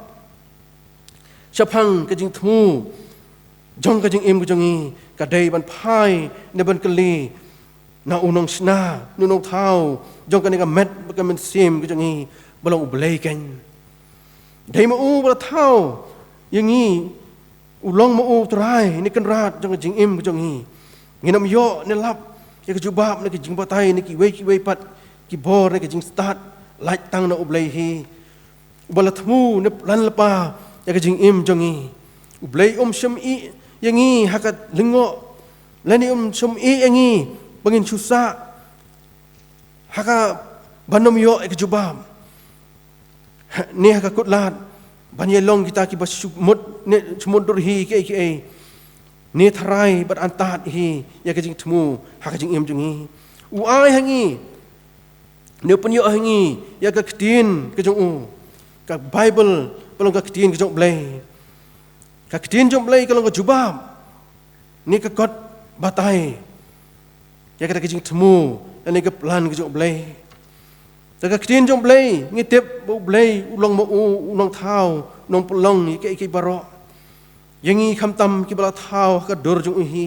shaphang ka jingthmu jong ka jingim ka jong ngi ka dei ban phai ne ban kylli na u nongshna, na u nongthaw jong kane ka met bad ka mynsiem ka jong ngi, ba long U Blei keiñ. Dei ma u ba la thaw ïa ngi, u long ma u Trai ne Kynrad jong ka jingim ka jong ngi. Ngin ym ïoh ne lap ïa ka jubab ne ka jingbatai ne kiwei kiwei pat ki bor ne ka jingstad lait tang na U Blei hi, uba la thmu ne plan lypa ïa ka jingim jong ngi. U Blei um shym ïeh ïa ngi ha ka lyngngoh, lane um shym ïeh ïa ngi ba ngin shu sah ha ka ban ym ïoh ïa ka jubab, ne ha ka kutlad ban ïalong kita kiba shu mut ne shu mutdur hi kiei kiei, ne tharai bad antad hi ïa ka jingthmu ha ka jingim jong ngi. U ai ha ngi ne u pynïoh ha ngi ïa ka ktien ka jong u. Ka Baibl ba long ka ktien ka jong U Blei. Ka ktien jong U Blei ka long ka jubab ne ka kot batai ïa kata ka jingthmu lane ka plan ka jong U Blei. Te ka ktien jong U Blei ngi tip ba U Blei u long ma u u nongthaw, nongpynlong ïa kiei kiei baroh ïa ngi khamtam kiba la thaw ha ka dur jong u hi.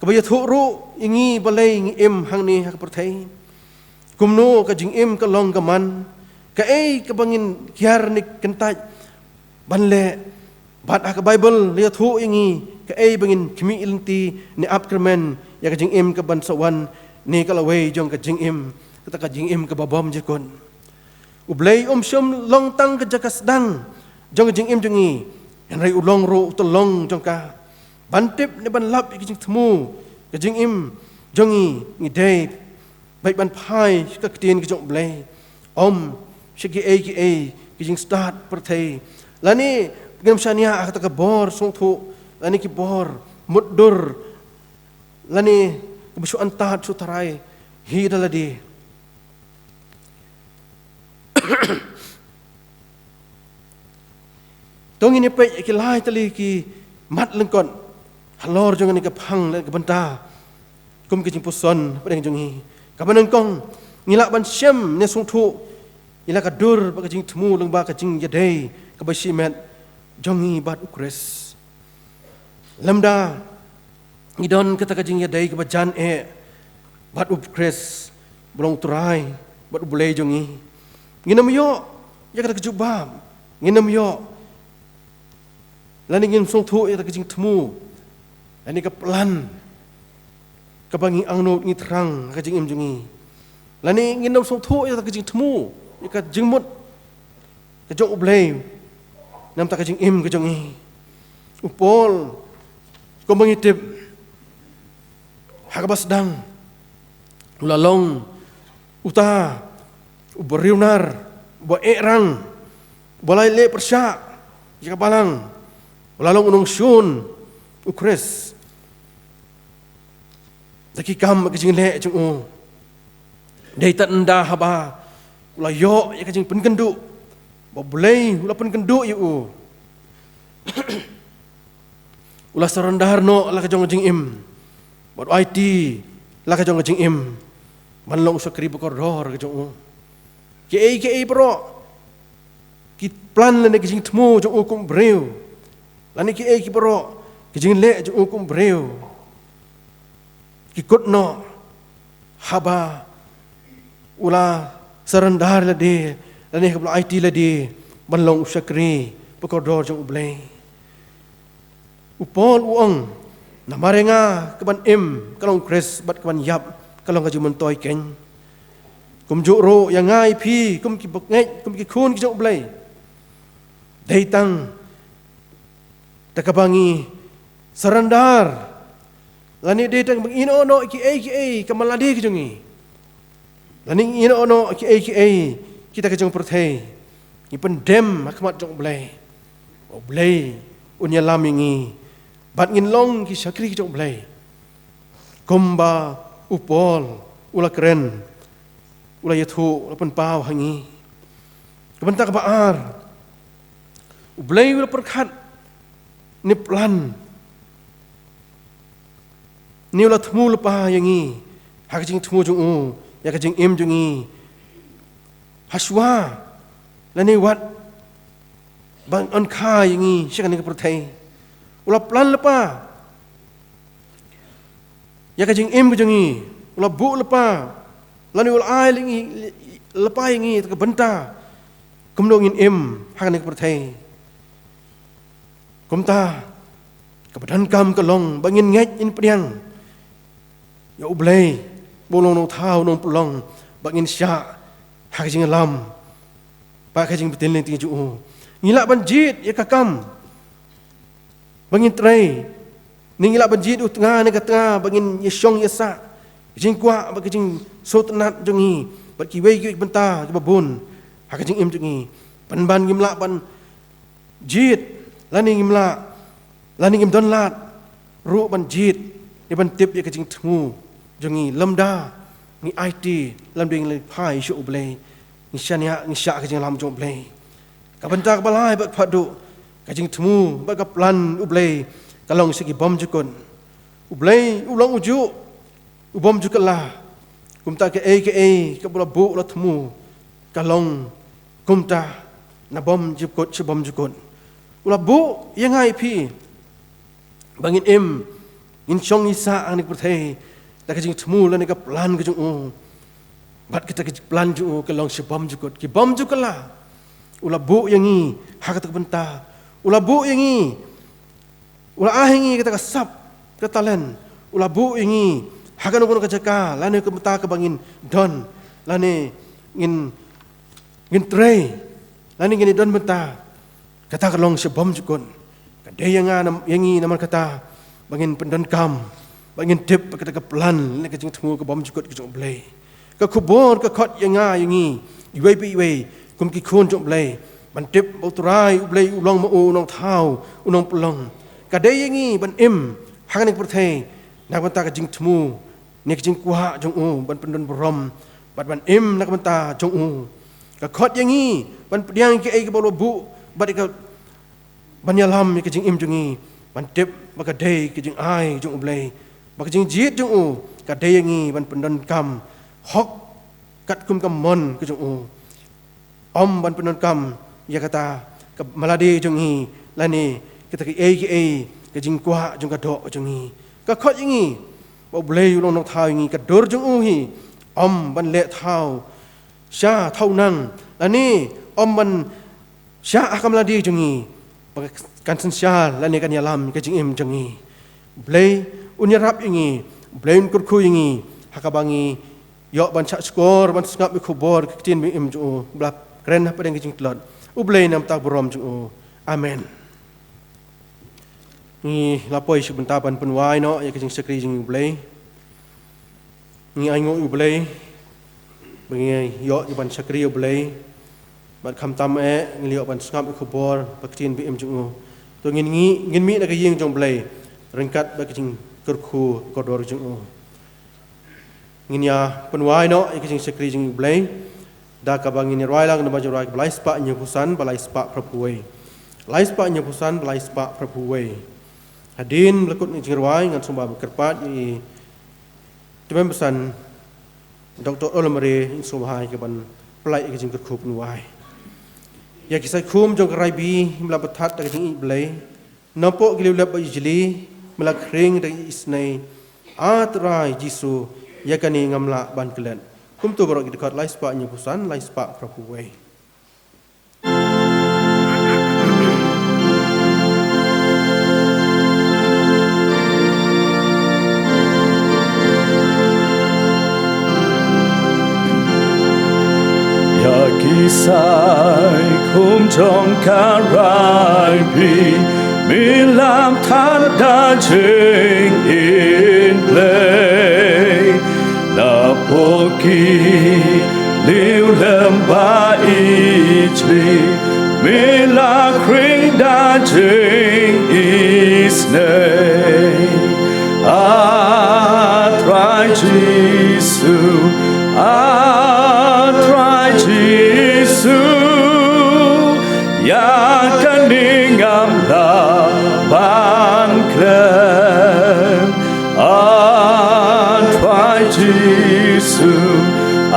Kaba ïathuh ruh ïa ngi balei ngi im hangne ha ka pyrthei, kumno ka jingim ka long ka man, kaei kaba ngin kiar ne kyntait ban leh. Bad ha ka Baibl la ïathuh ïa ngi kaei ba ngin khmih lynti ne ap kyrmen ïa ka jingim ka ban sa wan ne ka lawei jong ka jingim, kata ka jingim kaba bymjukut. U Blei um shym long tang ka jaka sdang jong ka jingim jong ngi, hynrei u long ruh u tyllong jong ka. Ban tip ne ban lap ïa ka jingthmu ka jingim jong ngi, ngi dei beit ban phai sha ka ktien ka jong U Blei. Ym sha kiei kiei ki jingstad pyrthei, lane ngin ym shaniah ha kata ka bor sngewthuh, lane ki bor mutdur, lane kaba shu antad shu tharai hi da lade. To ngin ïa peit ïa ki lai tylli ki mat lyngkot halor jong kane ka phang lane ka bynta kum ka jingpuson hapdeng jong ngi. Kaba nyngkong, ngi lah ban shem ne sngewthuh ïa la ka dur bad ka jingthmu lyngba ka jingïadei kaba shimet jong ngi bad U Khrist. Lymda ngi don kata ka jingïadei kaba jan eh bad U Khrist, ba long U Trai bad U Blei jong ngi, ngin ym ïoh ïa kata ka jubab. Ngin ym ïoh, lane ngin ym sngewthuh ïa kata ka jingthmu, lane ka plan kaba ngi angnud ngi thrang ha ka jingim jong ngi. Lane ngin ym sngewthuh ïa kata ka jingthmu, ïa ka jingmut ka jong U Blei na ka bynta ka jingim ka jong ngi. U Paul, kumba ngi tip ha kaba sdang, u la long uta u briew nar, uba eh rang, uba la leh pyrshah ïa ka balang, u la long u nongshun U Khrist da ki kam bad ki jingleh jong u. Dei tang ynda haba u la ïoh ïa ka jingpynkynduh ba U Blei u la pynkynduh ïa u, u la surrender noh la ka jong ka jingim, bad u aiti la ka jong ka jingim ban long u shakri ba kordor ka jong u. Kiei kiei baroh ki plan lane ki jingthmu jong u kum u briew, lane kiei kiei baroh ki jingleh jong u kum u briew, ki kut noh haba u la surrender lade, lane haba u la aiti lade ban long u shakri ba kordor jong U Blei. U Paul u ong, namar ïa nga ka ban im ka long U Khrist, bad ka ban ïap ka long ka jingmyntoi keiñ. Kumjuh ruh ïa nga ïa phi, kum ki bangeit, kum ki khun ki jong U Blei, dei tang da kaba ngi surrender, lane dei tang ba ngi ïehnoh noh kiei kiei ka man lade ka jong ngi, lane ngi ïehnoh noh kiei kiei kita ka jong ka pyrthei, ngi pyndem ha khmat jong U Blei, U Blei un ïalam ïa ngi bad ngin long ki shakri ka jong U Blei. Kumba u Paul u la kren, u la ïathuh, u la pynpaw ha ngi. Ka bynta kaba ar, U Blei u la pyrkhat ne plan, ne u la thmu lypa ïa ngi ha ka jingthmu jong u ïa ka jingim jong ngi, hashwa lane wat ban ong kha ïa ngi sha kane ka pyrthei. U la plan lypa ïa ka jingim ka jong ngi, u la buh lypa, lane u la ai lypa ïa ngi ka bynta kumno ngin im ha kane ka pyrthei. Kumta, kaba donkam ka long ba ngin ngeit, ngin pdiang ïa U Blei ba u long u nongthaw, u nongpynlong, ba ngin shah ha ka jingïalam bad ka jingbtin lynti jong u. Ngi lah ban jied ïa ka kam ba ngin trei, ne ngi lah ban jied u tnga ne ka tnga ba ngin ïashong ïasah, ka jingkwah bad ka jingsngewtynnat jong ngi bad kiwei kiwei ki bynta kiba bun ha ka jingim jong ngi. Pynban ngim lah ban jied, lane ngim lah, lane ngim don lad ruh ban jied ne ban tip ïa ka jingthmu jong ngi lymda ngi aiti, lymda ngi leit phai sha U Blei, ngi shaniah, ngi shah ka jingïalam jong U Blei. Ka bynta kaba lai bad kaba khatduh, ka jingthmu bad ka plan U Blei ka long sha ki bymjukut. U Blei u long ujuh, u bymjukut la. Kumta kaei kaei kaba u la buh, u la thmu, ka long kumta na bymjukut sha bymjukut. U la buh ïa nga ïa phi ba ngin im, ngin shong ngi sah ha kane ka pyrthei da ka jingthmu lane ka plan ka jong u. Bad kata ka plan jong u ka long sha bymjukut, ki bymjukut la. U la buh ïa ngi ha kata ka bynta. U la buh ïa ngi, u la ai ïa ngi kata ka sap, ka talent. U la buh ïa ngi ha kano kano ka jaka lane ka bynta kaba ngin don, lane ngin, ngin trei, lane ngin don bynta. Kata ka long sha bymjukut. Ka dei ïa nga nam-, ïa ngi namar kata ba ngin pyndonkam, ba ngin tip ba kata ka plan lane ka jingthmu ka bymjukut ka jong U Blei. Ka khubor ka khot ïa nga ïa ngi iwei pa iwei kum ki khun jong U Blei, ban tip ba U Trai U Blei u long ma u u nongthaw, u nongpynlong. Ka dei ïa ngi ban im ha kane ka pyrthei na ka bynta ka jingthmu ne ka jingkwah jong u, ban pyndon burom bad ban im na ka bynta jong u. Ka khot ïa ngi ban pdiang ïa kiei kiba u la buh bad ïa ka ban ïalam ïa ka jingim jong ngi, ban tip ba ka dei ka jingai jong U Blei, ba ka jingjied jong u ka dei ïa ngi ban pyndonkam hok katkum ka mon ka jong u. Ym ban pyndonkam ïa kata ka malade jong ngi lane kata kiei kiei ka jingkwah jong ka doh jong ngi. Ka khot ïa ngi ba U Blei u long nongthaw ïa ngi, ka dur jong u hi ym ban leh thaw sha thaw nang lane ym ban sha ha ka malade jong ngi ba kan synshar lane kan ïalam ka jingim jong ngi. U Blei un ïarap ïa ngi, U Blei un kyrkhu ïa ngi ha kaba ngi ïoh ban shah shkor, ban sngap ïa ka khubor ka ktien ba im jong u ba la kren hapdeng ka jingtlot. U Blei un nang pyntha burom jong u. Amen. Ngi la poi sha ka bynta ban pynwai noh ïa ka jingshakri jong U Blei. Ngi ainguh ïa U Blei ba ngi ïoh ïa ban shakri ïa U Blei bad khamtam eh ngi ïoh ban sngap ïa ka khubor ba ka ktien ba im jong u. To ngin ngi, ngin mih na ka ïing jong U Blei ryngkat bad ka jingkyrkhu kordor jong u. Ngin ïa pynwai noh ïa ka jingshakri jong U Blei da kaba ngin ïa rwai lang na ka jingrwai kaba lai spah hynñiewphew san bad lai spah phra phew wei. Lai spah hynñiewphew san bad lai spah phra phew wei. Hadien ba la kut ïa ka jingrwai ngan sngewbha ban kyrpad ïa i Tymmen Basan Doktor Olamare, ngan sngewbha ïa ka ban pynlait ïa ka jingkyrkhu pynwai. Ïa ki saikhum jong ka Raibi ba la bthah da ka jingïeit Blei, napoh ki lieh lep ba ijli ba la khring da ka isynei, A Trai Jisu, ïa kane ngam lah ban klet. Kumto baroh ki dkhot, lai spah hynñiewphew san, lai spah phra phew wei. Ïa ki saikhum jong ka Raibi, me la bthah da jingïeit Blei. Napoh ki lieh lem ba ijli, me la khring da jingïeit. A Trai Jisu, A Trai Jisu, ïa kane ngam lah ban klet. A Trai Jisu, A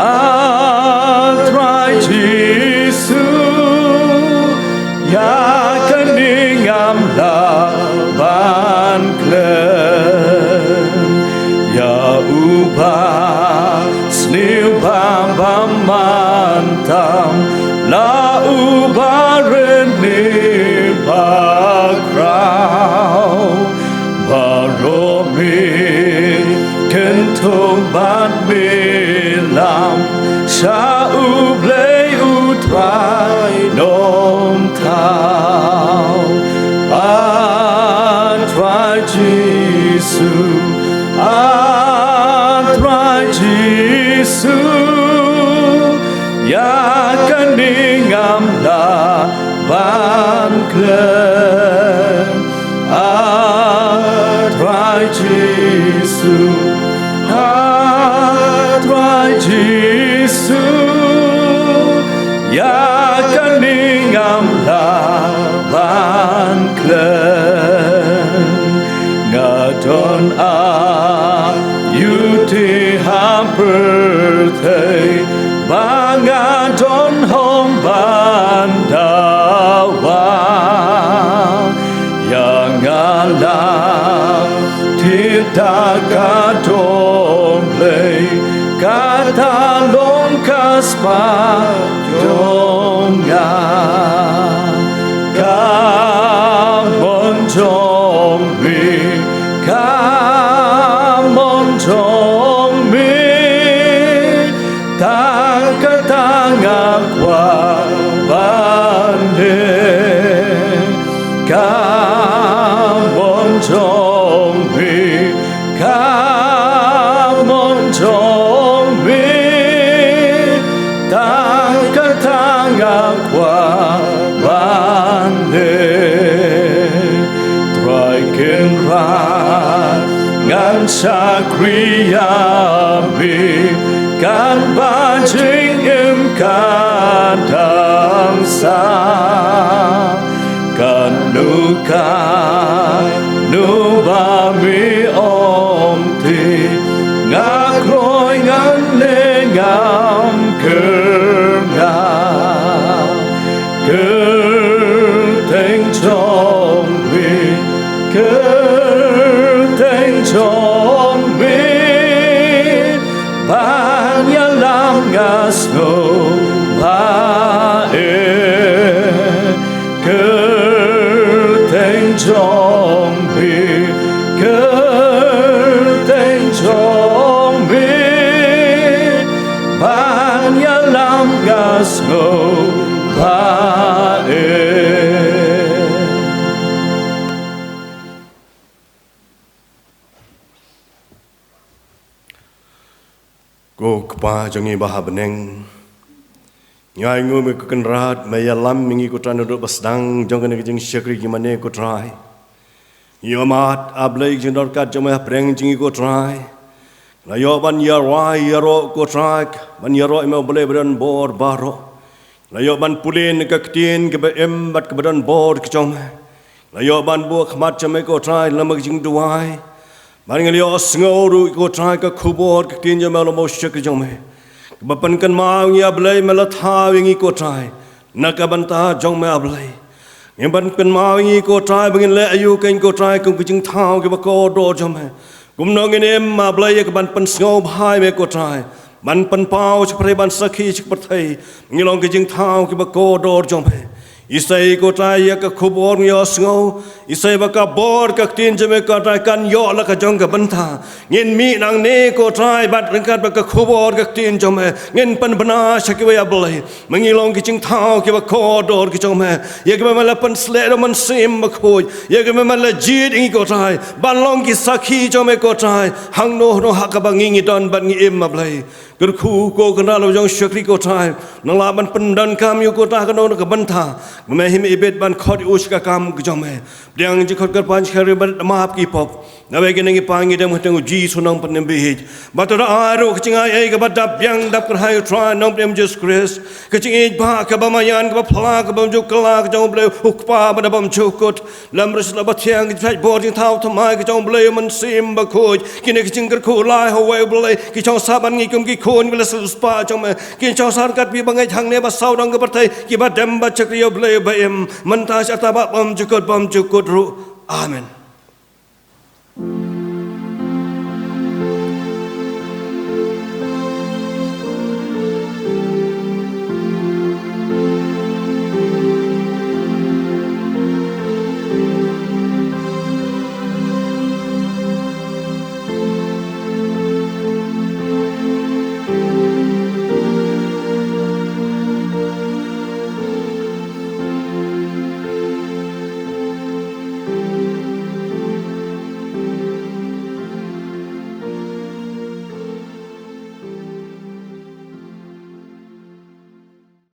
Trai Jisu, ïa kane ngam lah ban klet. Ïa uba sniew bam bam man tam, la uba rit ne ba khraw, baroh me kynthoh bad me lam sha U Blei U Trai nongthaw. A Trai Jisu, A Trai Jisu, ïa kane ngam lah ban klet. A Trai Jisu, A Trai Jisu, ïa kane ngam lah ban klet. Nga don aiu te ha pyrthei ba nga don hom ban dawa. Ïa nga la thied da ka dong Blei, kata long ka spah jong nga. Ka mon jong me, ka mon jong me, tang kata nga kwah ban leh. Ka mon jong me, ka mon jong me, tang Shakri ïa mi, kan ba jingim ka dang sah. Katno katno ba mi ong te, nga kloi ngan leh ngam kyrngah. Kyrteng jong mi, kyrteng jong mi, ban ïalam nga sngewbha eh. Kyrteng jong mi, kyrteng jong mi, ban ïalam nga sngewbha eh. Ko Kpa jong ngi ba ha bneng, ngi ai nguh ïa me ko Kynrad, me ïalam ïa ngi ko Trai naduh ba sdang jong kane ka jingshakri jingmane ko Trai. Ngi ïohmat A Blei ka jingdon ryngkat jong me hapdeng jong ngi ko Trai. La ïoh ban ïarwai ïaroh ko Trai, ban ïaroh ïa me U Blei ba don bor baroh. La ïoh ban pule na ka ktien kaba im bad kaba don bor ka jong me. La ïoh ban buh khmat jong me ko Trai lem ka jingduwai. Ban ngi la ïoh sngew ruh ko Trai ka khubor ka ktien jong me lem u shakri jong me. Kaba pynkynmaw ïa ngi A Blei me la thaw ïa ngi ko Trai na ka bynta jong me A Blei. Ngi ban kynmaw ïa ngi ko Trai ba ngin leh aïu kein ko Trai kum ka jingthaw kaba kordor jong me. Kumno ngin im A Blei ïa ka ban pynsngewbha ïa me ko Trai, ban pynpaw sha ka pyrthei, ban sakhi sha ka pyrthei. Ngi long ka jingthaw kaba kordor jong me. Isai ko Trai ïa ka khubor ngi ïohsngew, isai ba ka bor ka ktien jong me ko Trai kan ïoh la ka jong ka bynta. Ngin mih nangne ko Trai bad ryngkat bad ka khubor ka ktien jong me ngin pynbna sha kiwei A Blei. Ma ngi long ki jingthaw kiba kordor ki jong me. Ïa kiba me la pynsleh da u Mynsiem Bakhuid. Ïa kiba me la jied ïa ngi ko Trai ban long ki sakhi jong me ko Trai, hangno hangno ha kaba ngi ngi don bad ngi im A Blei. Kyrkhu ko Kynrad la jong shakri ko Trai, nang lah ban pyndonkam ïa u ko Trai ha kano kano ka bynta. Me him ibit ban khot ïa u sha ka kam ka jong me. Pdiang jingkhot kyrpang jingkyrkhu bad map ki pop. Naba kine ngi pan ngi dem ha ka kyrteng u Jisu u nongpynim ba ïeit. Bad to da ai ruh ka jingai ei kaba dap biang dap kyrhai u Trai, nongpynim Jisu Khrist. Ka jingïeit ba kaba maïan kaba phylla kaba ym ju kylla ka jong U Blei u Kpa ba da bym ju kut. Lem ruh sha la ba thiang ka jingthait bor jingthaw thymmai ka jong U Blei u Mynsiem Bakhuid. Kine ki jingkyrkhu lai ha uwei U Blei ki jong sah ban ngi kum ki khun ki la shu spah jong me. Ki jong sah ryngkat phi ba ngeit hangne ba saw dong ka pyrthei kiba dem bad shakri ïa U Blei ba im mynta sha ta ba bym ju kut bym ju kut ruh. Amen.